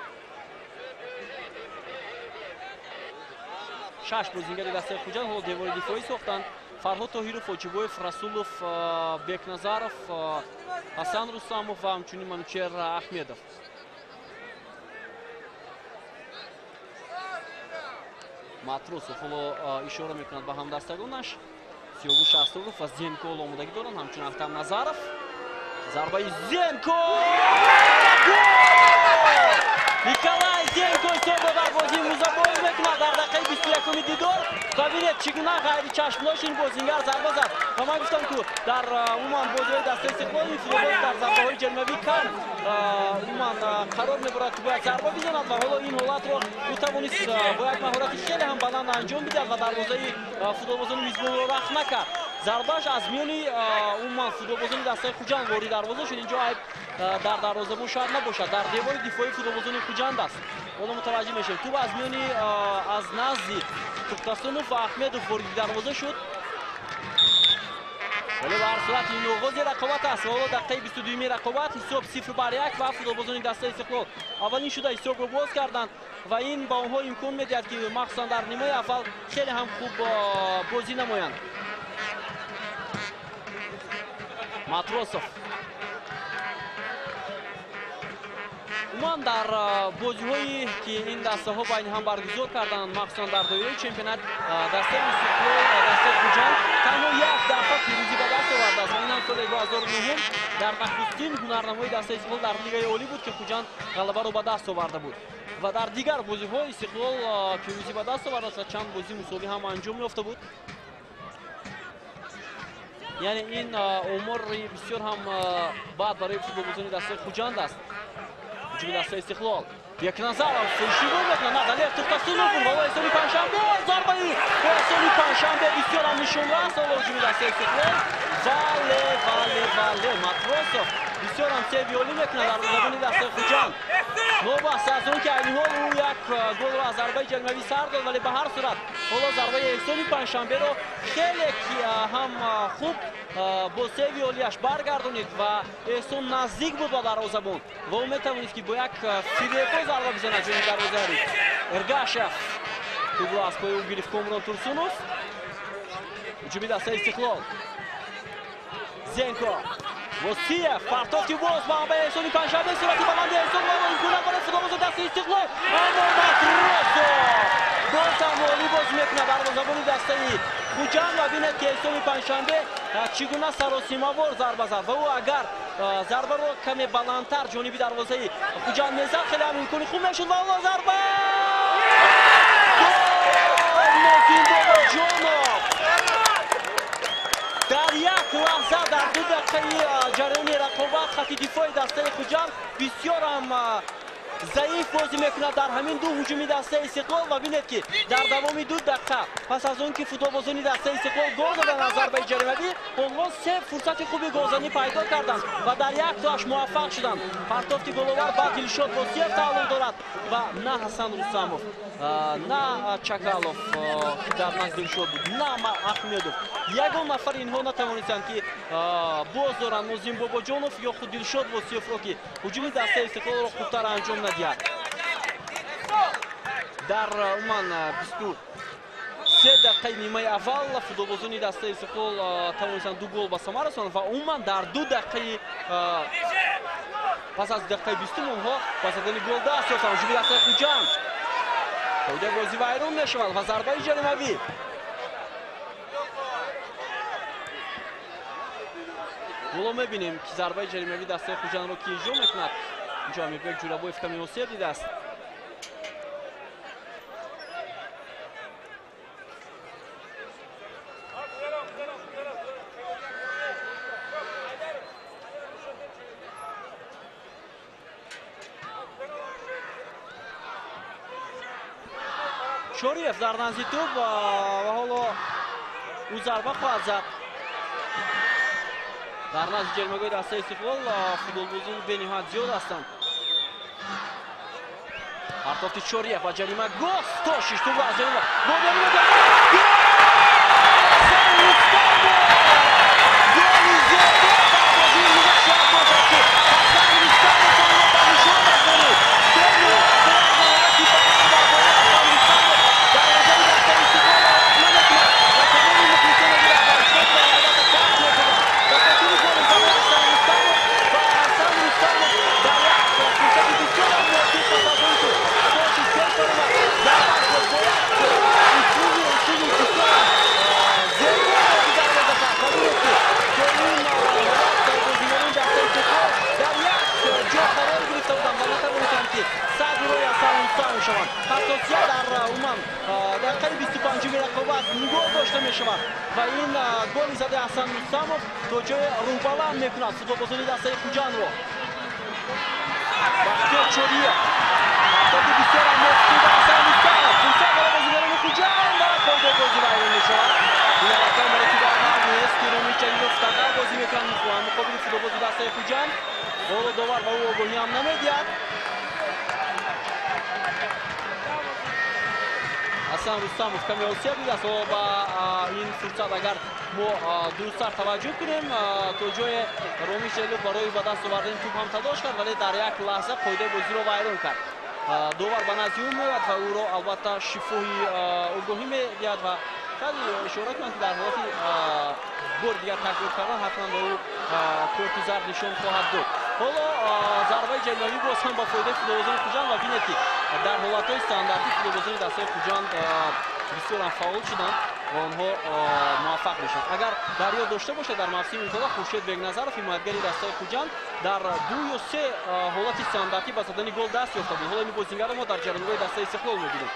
Шаш бозингари дастаи Хуҷанд ҳоло девори дифоӣ сохтанд. Фарҳод Тоҳиров, Ҳоҷибоев, Расулов, Бекназаров, Ҳасан Рустамов ва ҳамчунин Манучер Аҳмедов. Матросов ҳоло ишора мекунад ба ҳамдастагонаш. Сиёвуш Асроров ва Зенко ҳоло омодагӣ доранд, ҳамчунин Аҳтам Назаров. Зарбаи Зенко! Николай Зенко ҳисобро дар бозии имрӯза боз мекунад дар дақиқаи 21-уми дидор. Ва бинед, чӣ гуна ғайричашмдошт ин бозингар зарба зад. Ва ман гуфтам, ку дар умуман бозиҳои дастаи Истиқлол ин футболбоз дар зарбаҳои ҷаримавӣ кам умуман қарор мебарад, ки бояд зарба бизанад ва ҳоло ин ҳолатро ӯ тавонист бо як маҳорати хеле ҳам баланд анҷом бидиҳад ва дарвозаи футболбозони мизбонро рахт накард. Зарбааш аз миёни умуман футболбозони дастаи Хуҷанд ворид дарвоза шуд. Инҷо айб дар дарвозабон шояд набошад, дар девори дифоии футболбозони Хуҷанд аст. Ҳоло мутаваҷҷеҳ мешавем, тӯб аз миёни аз назди Тухтасунов ва Аҳмедов вориди дарвоза шуд. Вале ба ҳар сурат ин оғози рақобат аст. Ҳоло дақиқаи 22-юми рақобат, ҳисоб 0-1 ва футболбозони дастаи Истиқлол аввалин шуда ҳисобро боз карданд ва ин ба онҳо имкон медиҳад, ки махсусан дар нимаи аввал хеле ҳам хуб бозӣ намоянд. Матросов. Умуман дар бозиҳое, ки ин дастаҳо байни ҳам баргузор карданд, махсусан дар доираи чемпионат, дастаи Истиқлол, дастаи Хуҷанд танҳо як дафъа пирӯзӣ ба даст овардааст ва ин ҳам соли 2009 дар нахустин ҳунарнамои дастаи Истиқлол дар Лигаи Олӣ буд, ки Хуҷанд ғалабаро ба даст оварда буд. Ва дар дигар бозиҳо Истиқлол пирӯзӣ ба даст овардааст ва чанд бозӣ мусовӣ ҳам анҷом ёфта буд. Яъне ин омори бисёр ҳам бад барои футболбозони дастаи Хуҷанд аст. Ҳуҷуми дастаи Истиқлол. Бекназаров шурӯъ мекунад. На, Далер Тухтасунов буд. Ҳоло Эҳсони Панҷшанбе, зарбаи Эҳсони Панҷшанбе бисёр ҳам нишонрас. Ҳоло ҳуҷуми дастаи Истиқлол. Вале, вале, вале Матросов бисёр ҳам сейви олӣ мекунад дарвозабони дастаи Хуҷанд. Новобаста аз он ки айни ҳол ӯ як голро аз зарбаи ҷаримавӣ сар дод, вале ба ҳар сурат ҳоло зарбаи Эҳсони Панҷшанберо хеле ҳам хуб бо сейви олияш баргардонид ва Эҳсон наздик буд ба дарвозабон ва ӯ метавонист, ки бо як фиребо зарба бизанад ҷониби дарвозаи ҳариф. Эргашев тӯбро аз пои ӯ гирифт Комрон Турсунов. Ҳуҷуми дастаи Истиқлол. Зенко. Восиев партофти боз ба ҳамбаи Эҳсони Панҷшанбе, сурати баланди Эҳсон ва имконат барои футболбозони дастаи Истиқлол. Аммо Матросов боз ҳам олӣ бозӣ мекунад дарвозабони дастаи Хуҷанд ва бинед, ки Эҳсони Панҷшанбе чӣ гуна саросимавор зарба зад ва ӯ агар зарбаро каме баландтар ҷониби дарвозаи Хуҷанд мезад, хеле ҳам имкони хуб мешуд ва ҳоло зарба! Гол! Нозим Бобоҷонов! Дар як лаҳза, дар 2 дақиқаи ҷараёни рақобат, хати дифои дастаи Хуҷанд бисёр ҳам заиф бозӣ мекунад дар ҳамин ду ҳуҷуми дастаи Истиқлол ва бинед, ки дар давоми 2 дақиқа пас аз он ки футболбозони дастаи Истиқлол гол заданд аз зарбаи ҷаримавӣ, онҳо 3 фурсати хуби голзанӣ пайдо карданд ва дар як тоаш муваффақ шуданд. Партофти головар ба Дилшод Восиев тааллуқ дорад ва на Ҳасан Рустамов, на Чакалов, ки дар назди Дилшод буд, на Аҳмедов, ягон нафар инҳо натавонистанд, ки боз доранд Нозим Бобоҷонов ё худ Дилшод Восиевро, ки ҳуҷуми дастаи Истиқлолро хубтар анҷом надиҳад. Дар умуман 23 дақиқаи нимаи аввал футболбозони дастаи Истиқлол тавонистанд 2 гол ба самар расонанд ва умуман дар 2 дақиқаи пас аз дақиқаи 20 онҳо ба задани гол даст ёфтанд. Ҳуҷуми дастаи Хуҷанд, қоидаи бозӣ вайрон мешавад ва зарбаи ҷаримавӣ. Ҳоло мебинем, ки зарбаи ҷаримавии дастаи Хуҷандро ки иҷро мекунад. Инҷо Амирбек Ҷурабоев каме осеб дидааст. Чориев дар назди тӯб ва ҳоло ӯ зарба хоҳад зад. Дар назди ҷаримагоҳи дастаи Истиқлол футболбозони бениҳоят зиёд ҳастанд. Партофти Чориев ба ҷаримагоҳ, Стошич тӯбро аз ҷарима гол! Голи зебо дар бозии имрӯза шояд бошад, ки Ҳасан Рустамов онро ба нишон расонид. Дарвозаи дастаи Истиқлолро рад намекунад ва тамоми мухлисоне, ки дар варзишгоҳ буданд, албатта каф мекунанд ба хотири голи задаи Ҳасан Рустамов. Ва Ҳасан Рустамов дар як фурсати бисёр мувофиқ, пас аз он ки Стошич пеш баромад, зарбаашро бо як услуби бисёр зебо вориди дарвоза кард. Ва бинед, ки то ин ҳолат бозигарони дастаи Истиқлол дар як ҷо қарор гирифта буданд ва натавонистанд, ки садди роҳи Ҳасан Рустамов шаванд. Ҳассосият дар умуман дақиқаи 25-уми рақобат нигоҳ дошта мешавад ва ин голи задаи Ҳасан Рустамов то ҷое рӯҳбаланд мекунад футболбозони дастаи Хуҷандро. Бахтиёр Чориев, партофти бисёр мувофиқи Ҳасан Рустамов, фурсат барои бозигарони Хуҷанд ва қоидаи бозӣ вайрон мешавад. Ин аллакай маротиба аввал нест, ки Ромин Ҷалилов дағал бозӣ мекунад муқобили футболбози дастаи Хуҷанд. Ҳоло довар ба ӯ огоҳӣ ҳам намедиҳад. Ҳасан Рустамов каме осеб дидааст. Ҳоло ба ин фурсат агар мо дурусттар таваҷҷӯҳ кунем, то ҷое Ромин Ҷалилов барои ба даст овардани тӯб ҳам талош кард, вале дар як лаҳза қоидаи бозиро вайрон кард. Довар ба назди ӯ меояд ва ӯро албатта шифоҳи огоҳӣ медиҳад ва шояд ишора кунад, ки дар ҳолати бори дигар такрор кардан ҳатман ба ӯ корти зард нишон хоҳад дод. Ҳоло зарбаи ҷаримавӣ боз ҳам ба фоидаи футболбозони Хуҷанд ва бинед, ки дар ҳолатҳои стандартӣ футболбозони дастаи Хуҷанд бисёрам фаъол шуданд ва онҳо муваффақ мешаванд. Агар дар ёд дошта бошад, дар мавсими имсола Хуршед Бегназаров, ҳимоятгари дастаи Хуҷанд, дар ду ё се ҳолати стандартӣ ба задани гол даст ёфта буд. Ҳоло ин бозингарро мо дар ҷаримагоҳи дастаи Истиқлол мебинем.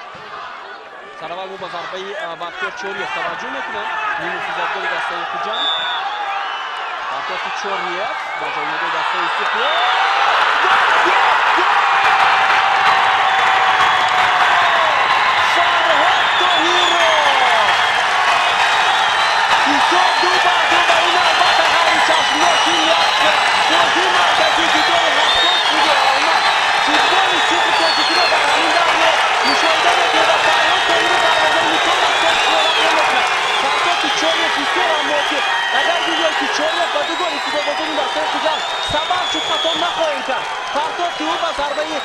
Сараввал мо ба зарбаи Бахтиёр Чориев таваҷҷӯҳ мекунем, нимҳифозатгори дастаи Хуҷанд. Партофти Чориев ба ҷаримагоҳи дастаи Истиқлол. Фарҳод Тоҳиров! Ҳисоб 2-2 ва ин албатта ғайричашмдошт. Ин як бозии марказии дидори ҳассос буд. Умуман футболи супер тоҷикиро дар ҳамин давр мо мушоҳида мекунем ва Фарҳод Тоҳиров дарвозаи Никола Стошичро рад намекунад. Партофти Чориев бисёр ҳам мувофиқ. Агар бигӯем, ки Чориев ба ду голи футболбозони дастаи Хуҷанд сабаб шуд, хато нахоҳем кард. Партофти ӯ ба зарбаи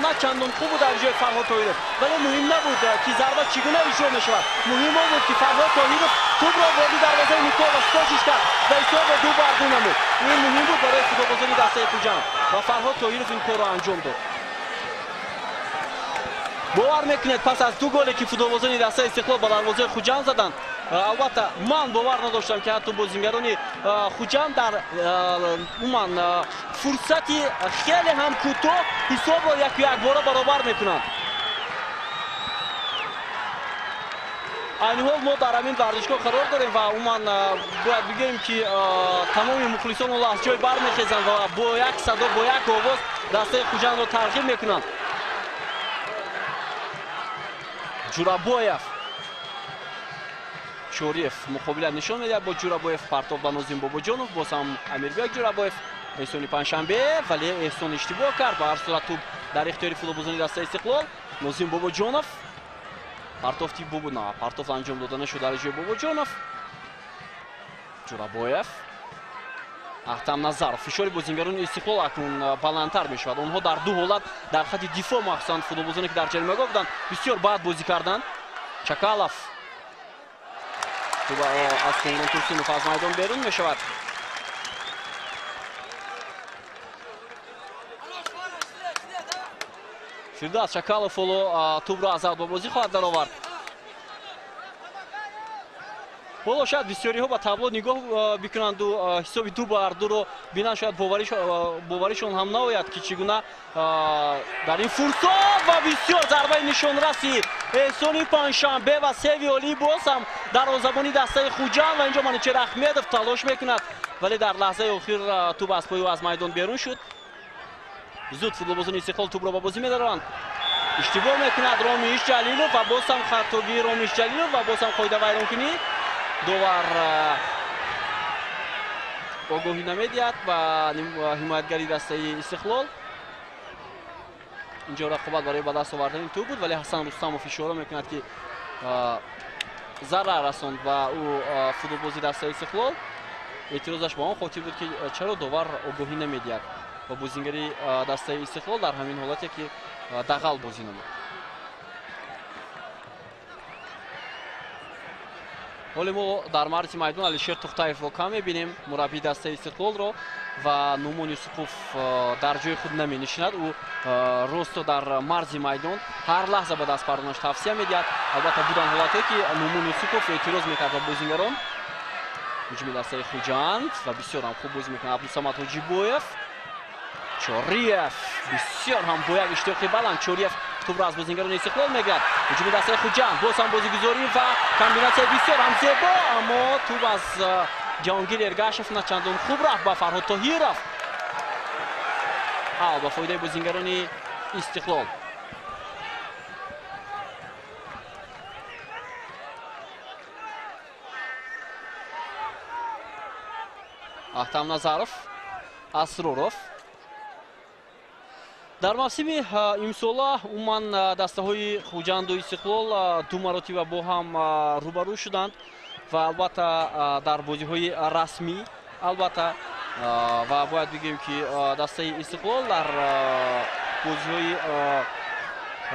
на чандон хуб буд дар ҷои Фарҳод Тоҳиров, вале муҳим набуд, ки зарба чӣ гуна иҷро мешавад. Муҳим он буд, ки Фарҳод Тоҳиров тӯбро вориди дарвозаи Никола Стошич кард ва ҳисобро 2-2 намуд. Ин муҳим буд барои футболбозони дастаи Хуҷанд ва Фарҳод Тоҳиров ин корро анҷом дод. Бовар мекунед, пас аз ду голе, ки футболбозони дастаи Истиқлол ба дарвозаи Хуҷанд заданд, албатта ман бовар надоштам, ки ҳатто бозингарони Хуҷанд дар умуман фурсати хеле ҳам кӯтоҳ ҳисобро яку якбора баробар мекунанд. Айни ҳол мо дар ҳамин варзишгоҳ қарор дорем ва умуман бояд бигӯем, ки тамоми мухлисон ҳоло аз ҷой бармехезанд ва бо як садо, бо як овоз дастаи Хуҷандро тарғиб мекунанд. Ҷурабоев, Чориев муқобилат нишон медиҳад бо Ҷурабоев. Партоф ба Нозим Бобоҷонов, боз ҳам Амирбек Ҷурабоев, Эҳсони Панҷшанбе, вале Эҳсон иштибоҳ кард. Ба ҳар сурат тӯб дар ихтиёри футболбозони дастаи Истиқлол. Нозим Бобоҷонов, партофти Бобо, на, партоф анҷом дода нашуд дар ҷои Бобоҷонов. Ҷурабоев, Ахтам Назаров. Фишори бозингарони Истиқлол акнун баландтар мешавад. Онҳо дар ду ҳолат дар хати дифоъ, махсусан футболбозоне, ки дар ҷаримагоҳ буданд, бисёр бад бозӣ карданд. Чакалов, аз Комрон Турсунов аз майдон берун мешавад. Фирдавс Чакалов ҳоло тӯбро аз аут ба бозӣ хоҳад даровард. Ҳоло шояд бисёриҳо ба табло нигоҳ бикунанду ҳисоби 2-2 бинанд, шояд боваришон ҳам наояд, ки чӣ гуна дар ин фурсат ва бисёр зарбаи нишонраси Эҳсони Панҷшанбе ва севи олӣ боз ҳам дарвозабони дастаи Хуҷанд. Ва инҷо Манучер Аҳмедов талош мекунад, вале дар лаҳзаи охир тӯб аз пои ӯ аз майдон берун шуд. Зуд футболбозони Истиқлол тӯбро ба бозӣ медаранд. Иштибоҳ мекунад Ромиш Ҷалилов ва боз ҳам хатогии Ромиш Ҷалилов ва боз ҳам қоида вайронкунӣ. Довар огоҳӣ намедиҳад ба ҳимоятгари дастаи Истиқлол. Инҷо рақобат барои ба даст овардани тӯб буд, вале Ҳасан Рустамов ишора мекунад, ки зарар расонд ба ӯ футболбози дастаи Истиқлол. Эътирозаш ба он хотир буд, ки чаро довар огоҳӣ намедиҳад ба бозингари дастаи Истиқлол дар ҳамин ҳолате, ки дағал бозӣ намуд. Ҳоле мо дар марзи майдон Алишер Тухтаевро кам мебинем, мураббии дастаи Истиқлолро, ва Нумон Юсупов дар ҷои худ наменишинад. Ӯ росто дар марзи майдон ҳар лаҳза ба дастпардонаш тавсия медиҳад. Албатта буданд ҳолате, ки Нумон Юсупов эътироз мекард ба бозингарон. Ҳуҷуми дастаи Хуҷанд ва бисёр ҳам хуб бозӣ мекунад Абдусамад Ҳоҷибоев. Чориев бисёр ҳам бо як иштиёқи баланд Чориев тӯбро аз бозингарони Истиқлол мегирад. Ҳуҷуми дастаи Хуҷанд боз ҳам бозигузорӣ ва комбинатсияи бисёр ҳам зебо, аммо тӯб аз Ҷаҳонгир Эргашев на чандон хуб рафт ба Фарҳод Тоҳиров. Ав ба фоидаи бозингарони Истиқлол. Аҳтам Назаров, Асроров. Дар мавсими имсола умуман дастаҳои Хуҷанду Истиқлол ду маротиба бо ҳам рӯбарӯ шуданд ва албатта дар бозиҳои расмӣ, албатта, ва бояд бигӯем, ки дастаи Истиқлол дар бозиҳои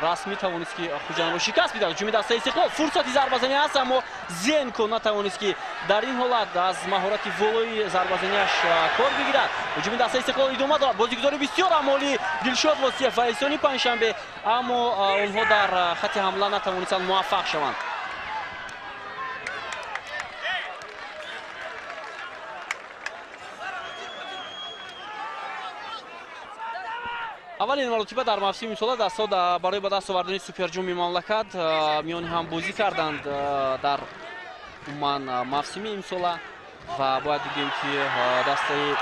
расмӣ тавонист, ки Хуҷандро шикаст бидиҳад. Ҳуҷуми дастаи Истиқлол, фурсати зарбазанӣ ҳаст, аммо Зенко натавонист, ки дар ин ҳолат аз маҳорати волои зарбазанияш кор бигирад. Ҳуҷуми дастаи Истиқлол идома дорад. Бозигузори бисёр амолӣ Дилшод Восиев ва Эҳсони Панҷшанбе, аммо онҳо дар хати ҳамла натавонистанд муваффақ шаванд. Аввалин маротиба дар мавсими имсола дастҳо барои ба даст овардани суперҷоми мамлакат миёни ҳам бозӣ карданд дар умуман мавсими имсола. Ва бояд бигӯем, ки дастаи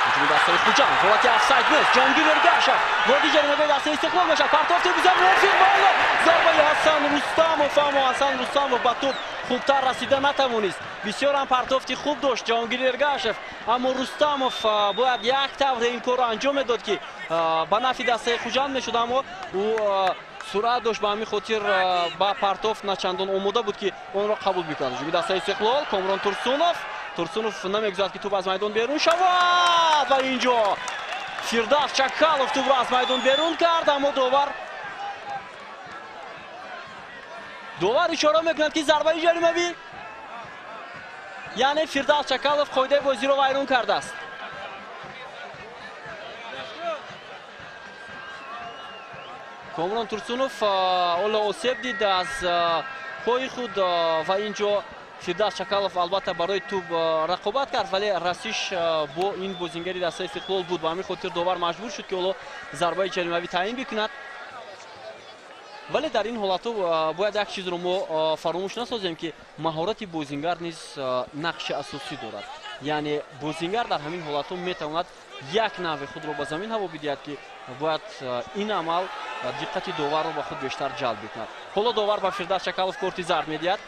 ҳуҷуми дастаи Хуҷанд ҳолати офсайд нест. Ҷонгир Эргашев вориди ҷаримагоҳи дастаи Истиқлол мешавад. Партофти бисёр мувофиқ ва ҳоло зарбаи Ҳасан Рустамов, аммо Ҳасан Рустамов ба тӯб хубтар расида натавонист. Бисёр ҳам партофти хуб дошт Ҷаҳонгир Эргашев, аммо Рустамов бояд як тавре ин корро анҷом медод, ки ба нафи дастаи Хуҷанд мешуд, аммо ӯ суръат дошт, ба ҳамин хотир ба партофт начандон омода буд, ки онро қабул бикунад. Ҳуҷуми дастаи Истиқлол, Комрон Турсунов. Турсунов намегузорад, ки тӯб аз майдон берун шавад ва инҷо Фирдавс Чакалов тӯбро аз майдон берун кард, аммо довар ишора мекунад, ки зарбаи ҷаримавӣ, яъне Фирдавс Чакалов қоидаи бозиро вайрон кардааст. Комрон Турсунов ҳоло осеб дид аз пои худ ва инҷо Фирдавс Чакалов албатта барои тӯб рақобат кард, вале расиш бо ин бозингари дастаи Истиқлол буд. Ба ҳамин хотир довар маҷбур шуд, ки ҳоло зарбаи ҷаримавӣ таъин бикунад. Вале дар ин ҳолатҳо бояд як чизро мо фаромӯш насозем, ки маҳорати бозингар низ нақши асосӣ дорад. Яъне бозингар дар ҳамин ҳолатҳо метавонад як навъи худро ба замин ҳаво бидиҳад, ки бояд ин амал диққати доварро ба худ бештар ҷалб бикунад. Ҳоло довар ба Фирдавс Чакалов корти зард медиҳад.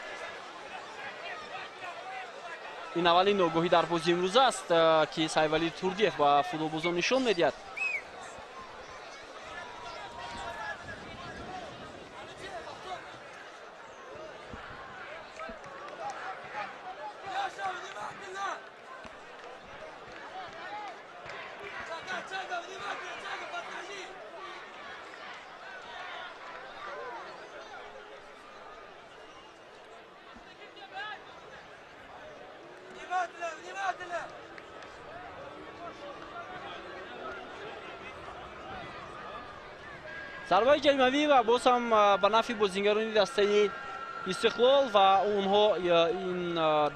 Ин аввалин ногоҳӣ дар бозии имрӯза аст, ки Сайвалӣ Турдиев ба футболбозон нишон медиҳад. Зарбаи ҷаримавӣ ва боз ҳам ба нафи бозингарони дастаи Истиқлол ва онҳо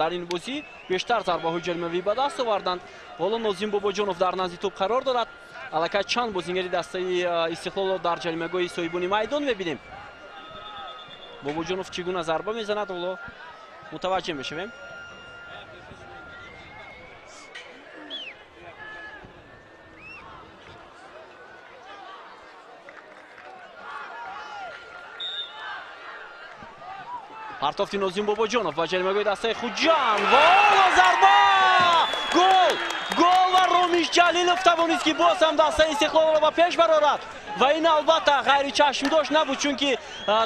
дар ин бозӣ бештар зарбаҳои ҷаримавӣ ба даст оварданд. Ҳоло Нозим Бобоҷонов дар назди тӯб қарор дорад. Аллакай чанд бозингари дастаи Истиқлолро дар ҷаримагоҳи соҳибони майдон мебинем. Бобоҷонов чӣ гуна зарба мезанад, ҳоло мутаваҷҷеҳ мешавем. Партофти Нозим Бобоҷонов ба ҷаримагоҳи дастаи Хуҷанд. Ва зарба! Гол! Гол ва Ромиш Ҷалилов тавонист, ки боз ҳам дастаи Истиқлолро ба пеш барорад. Ва ин албатта ғайричашмдошт набуд, чунки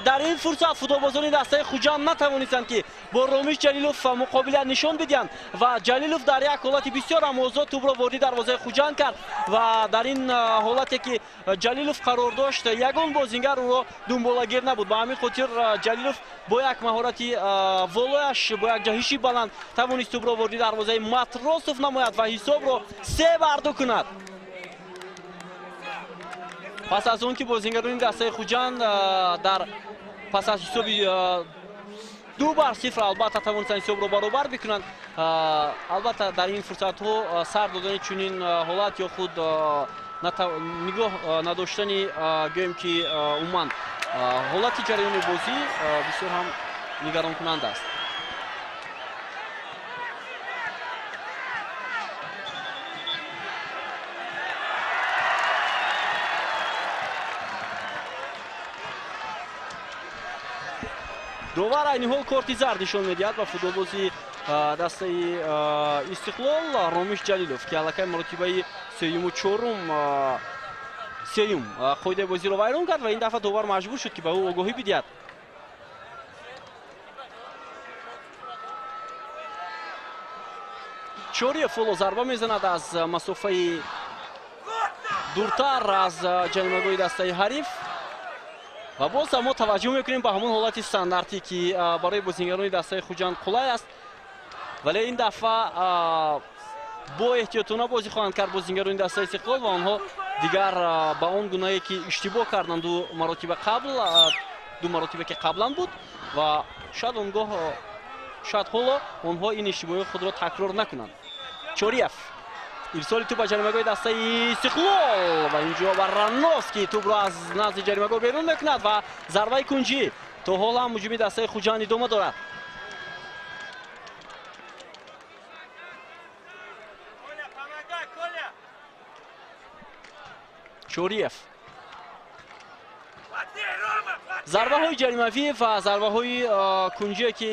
дар ин фурсат футболбозони дастаи Хуҷанд натавонистанд, ки бо Ромиш Ҷалилов муқобилият нишон бидиҳанд ва Ҷалилов дар як ҳолати бисёр ҳам озод тӯбро ворид дарвозаи Хуҷанд кард ва дар ин ҳолате ки Ҷалилов қарор дошт, ягон бозингар ӯро думболагир набуд. Ба ҳамин хотир Ҷалилов бо як маҳорати волояш, бо як ҷаҳиши баланд тавонист тӯбро ворид дарвозаи Матросов намояд ва ҳисобро 3-2 кунад. Пас аз он ки бозингарони дастаи Хуҷанд дар пас аз ҳисоби 2-0 албатта тавонистанд ҳисобро баробар бикунанд. Албатта дар ин фурсатҳо сар додани чунин ҳолат ё худ нигоҳ надоштани, гӯем ки умуман ҳолати ҷараёни бозӣ бисёр ҳам нигаронкунанда аст. Довар айни ҳол корти зард нишон медиҳад ба футболбози дастаи Истиқлол Ромиш Ҷалилов, ки аллакай маротибаи сеюму чорум сеюм қоидаи бозиро вайрон кард ва ин дафъа довар маҷбур шуд, ки ба ӯ огоҳӣ бидиҳад. Чориев ҳоло зарба мезанад аз масофаи дуртар аз ҷаримагоҳи дастаи ҳариф. Ва боз мо таваҷҷӯҳ мекунем ба ҳамон ҳолати стандартӣ, ки барои бозингарони дастаи Хуҷанд қулай аст, вале ин дафъа бо эҳтиётона бозӣ хоҳанд кард бозингарони дастаи Истиқлол ва онҳо дигар ба он гунае ки иштибоҳ карданд ду маротиба қабл, ду маротиба ки қаблан буд, ва шояд онгоҳ, шояд ҳоло онҳо ин иштибоҳи худро такрор накунанд. Чориев ирсоли тӯб ба ҷаримагоҳи дастаи Истиқлол ва инҷо Барановский тӯбро аз назди ҷаримагоҳ берун мекунад ва зарбаи кунҷӣ то ҳол ҳам ҳуҷуми дастаи Хуҷанд идома дорад. Чориев зарбаҳои ҷаримавӣ ва зарбаҳои кунҷие ки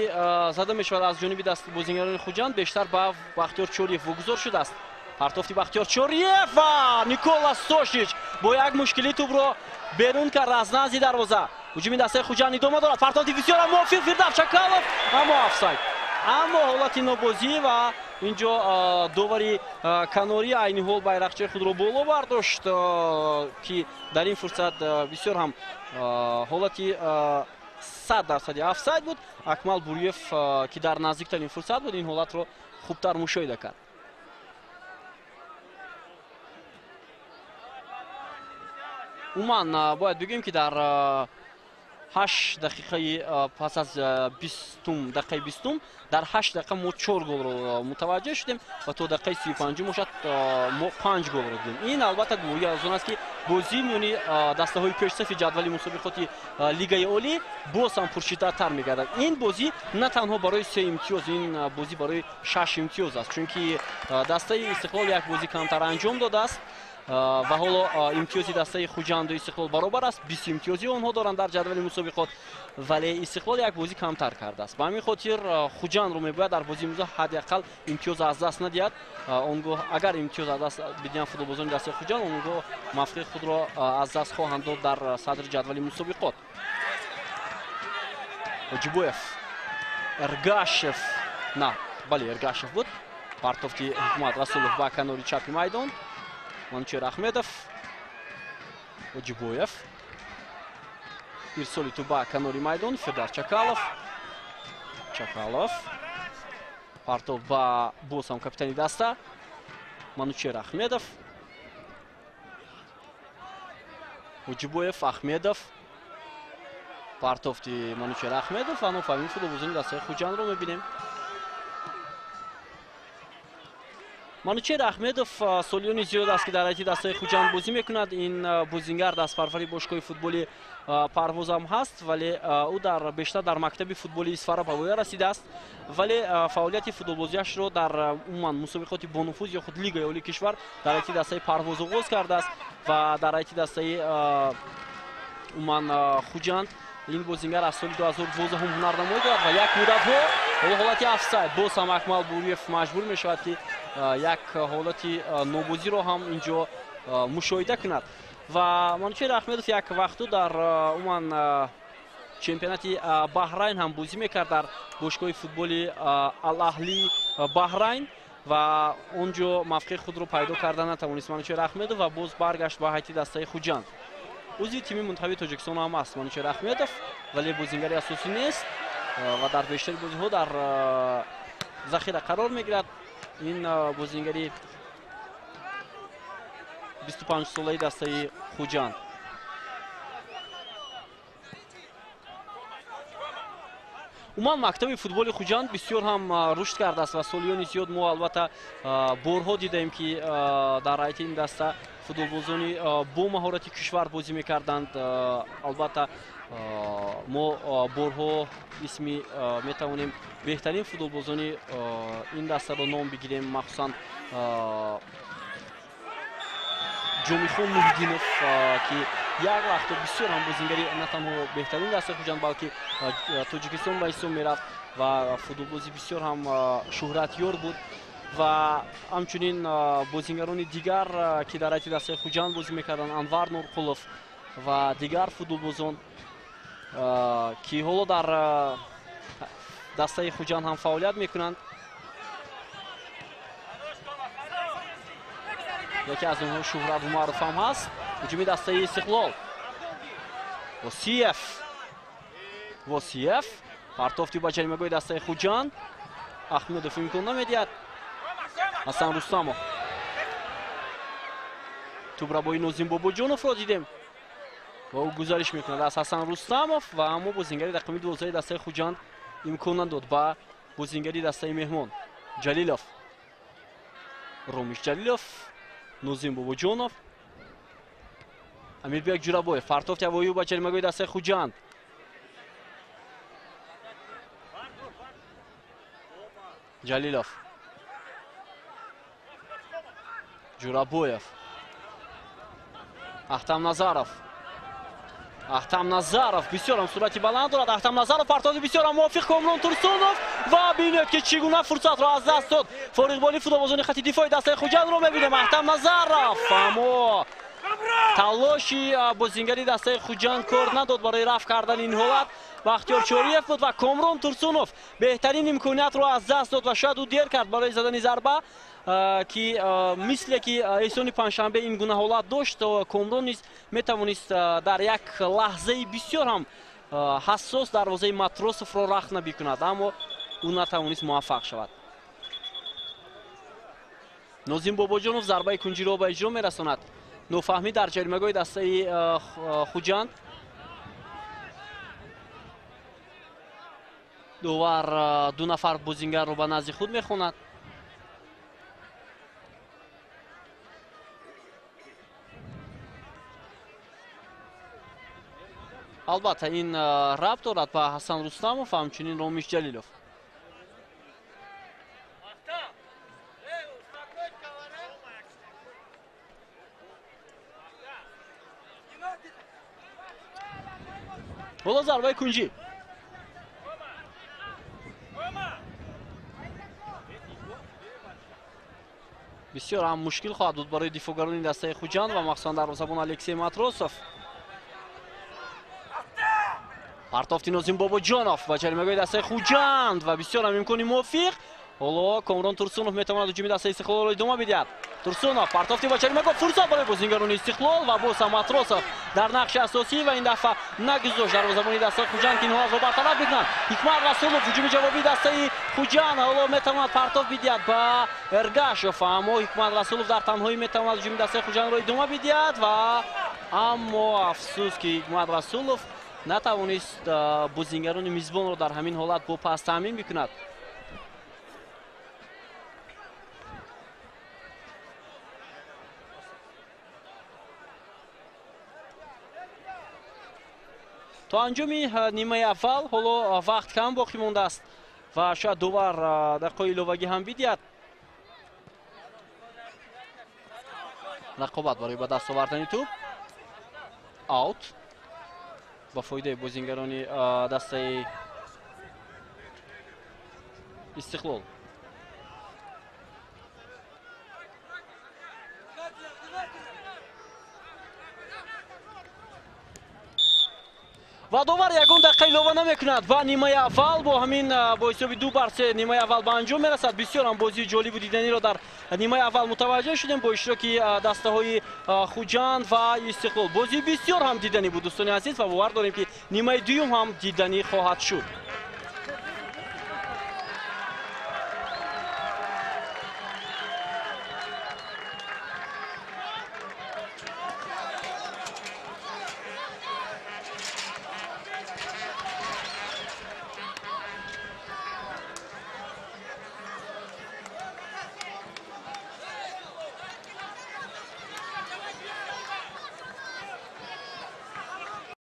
зада мешавад аз ҷониби бозингарони Хуҷанд бештар ба Бахтиёр Чориев вогузор шудааст. Партофти Бахтиёр Чориев ва Никола Стошич бо як мушкилӣ тӯбро берун кард аз назди дарвоза. Ҳуҷуми дастаи Хуҷанд идома дорад. Партофти бисёр мувофиқ Фирдавс Чакалов, аммо офсайд. Аммо ҳолати нобозӣ ва инҷо довари канорӣ айни ҳол байрақчаи худро боло бардошт, ки дар ин фурсат бисёр ҳам ҳолати 100% офсайд буд. Акмал Буриев, ки дар наздиктарин фурсат буд, ин ҳолатро хубтар мушоҳида кард. Умуман бояд бигӯем, ки дар 8 дақиқаи пас аз 20 дақиқаи 20 дар 8 дақиқа мо 4 голро мутаваҷҷеҳ шудем ва то дақиқаи 35 бошад мо 5 голро дидем. Ин албатта гувоҳи аз он аст, ки бозии миёни дастаҳои пешсафи ҷадвали мусобиқоти Лигаи Олӣ боз ҳам пуршиддаттар мегардад. Ин бозӣ на танҳо барои 3 имтиёз, ин бозӣ барои 6 имтиёз аст, чунки дастаи Истиқлол як бозӣ камтар анҷом додааст ва ҳоло имтиёзи дастаи Хуҷанду Истиқлол баробар аст. 20 имтиёзи онҳо доранд дар ҷадвали мусобиқот, вале Истиқлол як бозӣ камтар кардааст. Ба ҳамин хотир Хуҷандро мебояд дар бозии имрӯза ҳадди ақал имтиёз аз даст надиҳад. Он гоҳ агар имтиёз аз даст бидиҳанд футболбозони дастаи Хуҷанд, он гоҳ мавқеи худро аз даст хоҳанд дод дар садри ҷадвали мусобиқот. Ҳоҷибоев, Эргашев, на, бале, Эргашев буд. Партофти Ҳикмат Расулов ба канори чапи майдон. Манучер Ахмедов, Ҳоҷибоев, ирсоли тӯб ба канори майдон, Фирдавс Чакалов, Чакалов, партов ба боз ҳам капитани даста Манучер Ахмедов, Ҳоҷибоев, Ахмедов, Партофти Манучер Ахмедов ва нофаҳмии футболбозони дастаи Хуҷандро мебинем. Манучер Ахмедов солиёни зиёд аст, ки дар ҳайати дастаи Хуҷанд бозӣ мекунад. Ин бозингар дастпарвари бошгоҳи футболи Парвоз ҳам ҳаст, вале ӯ дар бештар дар мактаби футболи Исфара ба воя расидааст, вале фаъолияти футболбозиашро дар умуман мусобиқоти бонуфуз ё худ Лигаи олии кишвар дар ҳайати дастаи Парвоз оғоз кардааст ва дар ҳайати дастаи умуман Хуҷанд ин бозингар аз соли 2012 ҳунарнамоӣ дорад ва як муддатҳо ҳоло ҳолати офсайд. Боз ҳам Акмал Буриев маҷбур мешавад, ки як ҳолати нобозиро ҳам инҷо мушоҳида кунад. Ва Манучер Ахмедов як вақту дар умуман чемпионати Баҳрайн ҳам бозӣ мекард дар бошгоҳи футболи Ал-Аҳли Баҳрайн ва он ҷо мавқеи худро пайдо карда натавонист Манучер Ахмедов ва боз баргашт ба ҳайати дастаи Хуҷанд. Узви тими мунтахаби Тоҷикистон ҳам аст Манучер Ахмедов, вале бозингари асосӣ нест ва дар бештари бозиҳо дар захира қарор мегирад. Ин бозингари 25-солаи дастаи Хуҷанд. Умуман мактаби футболи Хуҷанд бисёр ҳам рушд кардааст ва солиёни зиёд мо албатта борҳо дидаем, ки дар ҳайати ин даста футболбозони бо маҳорати кишвар бозӣ мекарданд. Албатта мо борҳо исми метавонем беҳтарин футболбозони ин дастаро ном бигирем, махсусан Ҷомихон Муҳиддинов, ки як вақто бисёр ҳам бозингари на танҳо беҳтарин дастаи Хуҷанд, балки Тоҷикистон ба ҳисоб мерафт ва футболбози бисёр ҳам шӯҳратёр буд. Ва ҳамчунин бозингарони дигар, ки дар ҳайати дастаи Хуҷанд бозӣ мекарданд, Анвар Нурқулов ва дигар футболбозон, ки ҳоло дар дастаи Хуҷанд ҳам фаъолият мекунанд. Яке аз онҳо Шӯҳрат Умаров ҳам ҳаст. Ҳуҷуми дастаи Истиқлол. Восиев. Восиев. Партофти ба ҷаримагоҳи дастаи Хуҷанд. Ахмедов имкон намедиҳад. Ҳасан Рустамов. Тӯбрабои Нозим Бобоҷоновро дидем ва ӯ гузариш мекунад аз Ҳасан Рустамов ва аммо бозингари рақами 12 дастаи Хуҷанд имкон надод ба бозингари дастаи меҳмон. Ҷалилов. Ромиш Ҷалилов, Нозим Бобоҷонов, Амирбек Ҷурабоев. Партофти ҳавоию ба ҷаримагоҳи дастаи Хуҷанд. Ҷалилов. Ҷурабоев. Ахтам Назаров. Ахтам Назаров бисёр ҳам суръати баланд дорад. Ахтам Назаров партофти бисёр ҳам мувофиқ Комрон Турсунов ва бинед, ки чӣ гуна фурсатро аз даст дод. Фориғболи футболбозони хати дифои дастаи Хуҷандро мебинем. Ахтам Назаров, аммо талоши бозингари дастаи Хуҷанд кор надод барои рафъ кардани ин ҳолат. Бахтиёр Чориев буд ва Комрон Турсунов беҳтарин имкониятро аз даст дод ва шояд ӯ дер кард барои задани зарба, ки мисле ки эҳсони панҷшанбе ин гуна ҳолат дошт, Комрон низ метавонист дар як лаҳзаи бисёр ҳам ҳассос дарвозаи Матросовро рахна бикунад, аммо ӯ натавонист муваффақ шавад. Нозим Бобоҷонов зарбаи кунҷиро ба иҷро мерасонад. Нофаҳмӣ дар ҷаримагоҳи дастаи Хуҷанд. Довар ду нафар бозингарро ба назди худ мехонад. Албатта ин рабт дорад ба Ҳасан Рустамов ва ҳамчунин Ромиш Ҷалилов. Ҳоло зарбаи кунҷӣ. Бисёр ҳам мушкил хоҳад буд барои дифоъгарони дастаи Хуҷанд ва махсусан дарвозабон Алексей Матросов. Партофти Нозим Бобоҷонов ба ҷаримагоҳи дастаи Хуҷанд ва бисёр ҳам имкони мувофиқ. Ҳоло Комрон Турсунов метавонад ҳуҷуми дастаи Истиқлолро идома бидиҳад. Турсунов партофти ба ҷаримагоҳ, фурсат барои бозингарони Истиқлол ва боз ҳам Матросов дар нақши асосӣ ва ин дафъа нагузошт дарвозабони дастаи Хуҷанд, ки ин ҳолатро бартараф мекунанд. Ҳикмат Расулов ҳуҷуми ҷавобии дастаи Хуҷанд ҳоло метавонад партоф бидиҳад ба Эргашов, аммо Ҳикмат Расулов дар танҳоӣ метавонад ҳуҷуми дастаи Хуҷандро идома бидиҳад ва аммо афсӯс, ки Ҳикмат Расулов Натавонист бозингарони мизбонро дар ҳамин ҳолат бо пас таъмин бикунад. То анҷоми нимаи аввал ҳоло вақт кам боқӣ мондааст ва шояд довар дақиқаи иловагӣ ҳам бидиҳад. Рақобат барои ба даст овардани тӯб. Аут ба фоидаи бозингарони дастаи Истиқлол. Ва довар ягон дақиқа илова намекунад ва нимаи аввал бо ҳамин бо ҳисоби 2-3 нимаи аввал ба анҷом мерасад. Бисёр ҳам бозии ҷолибу диданиро дар нимаи аввал мутаваҷҷеҳ шудем бо иштироки дастаҳои Хуҷанд ва Истиқлол. Бозии бисёр ҳам диданӣ буд, дӯстони азиз, ва бовар дорем, ки нимаи дуюм ҳам диданӣ хоҳад шуд.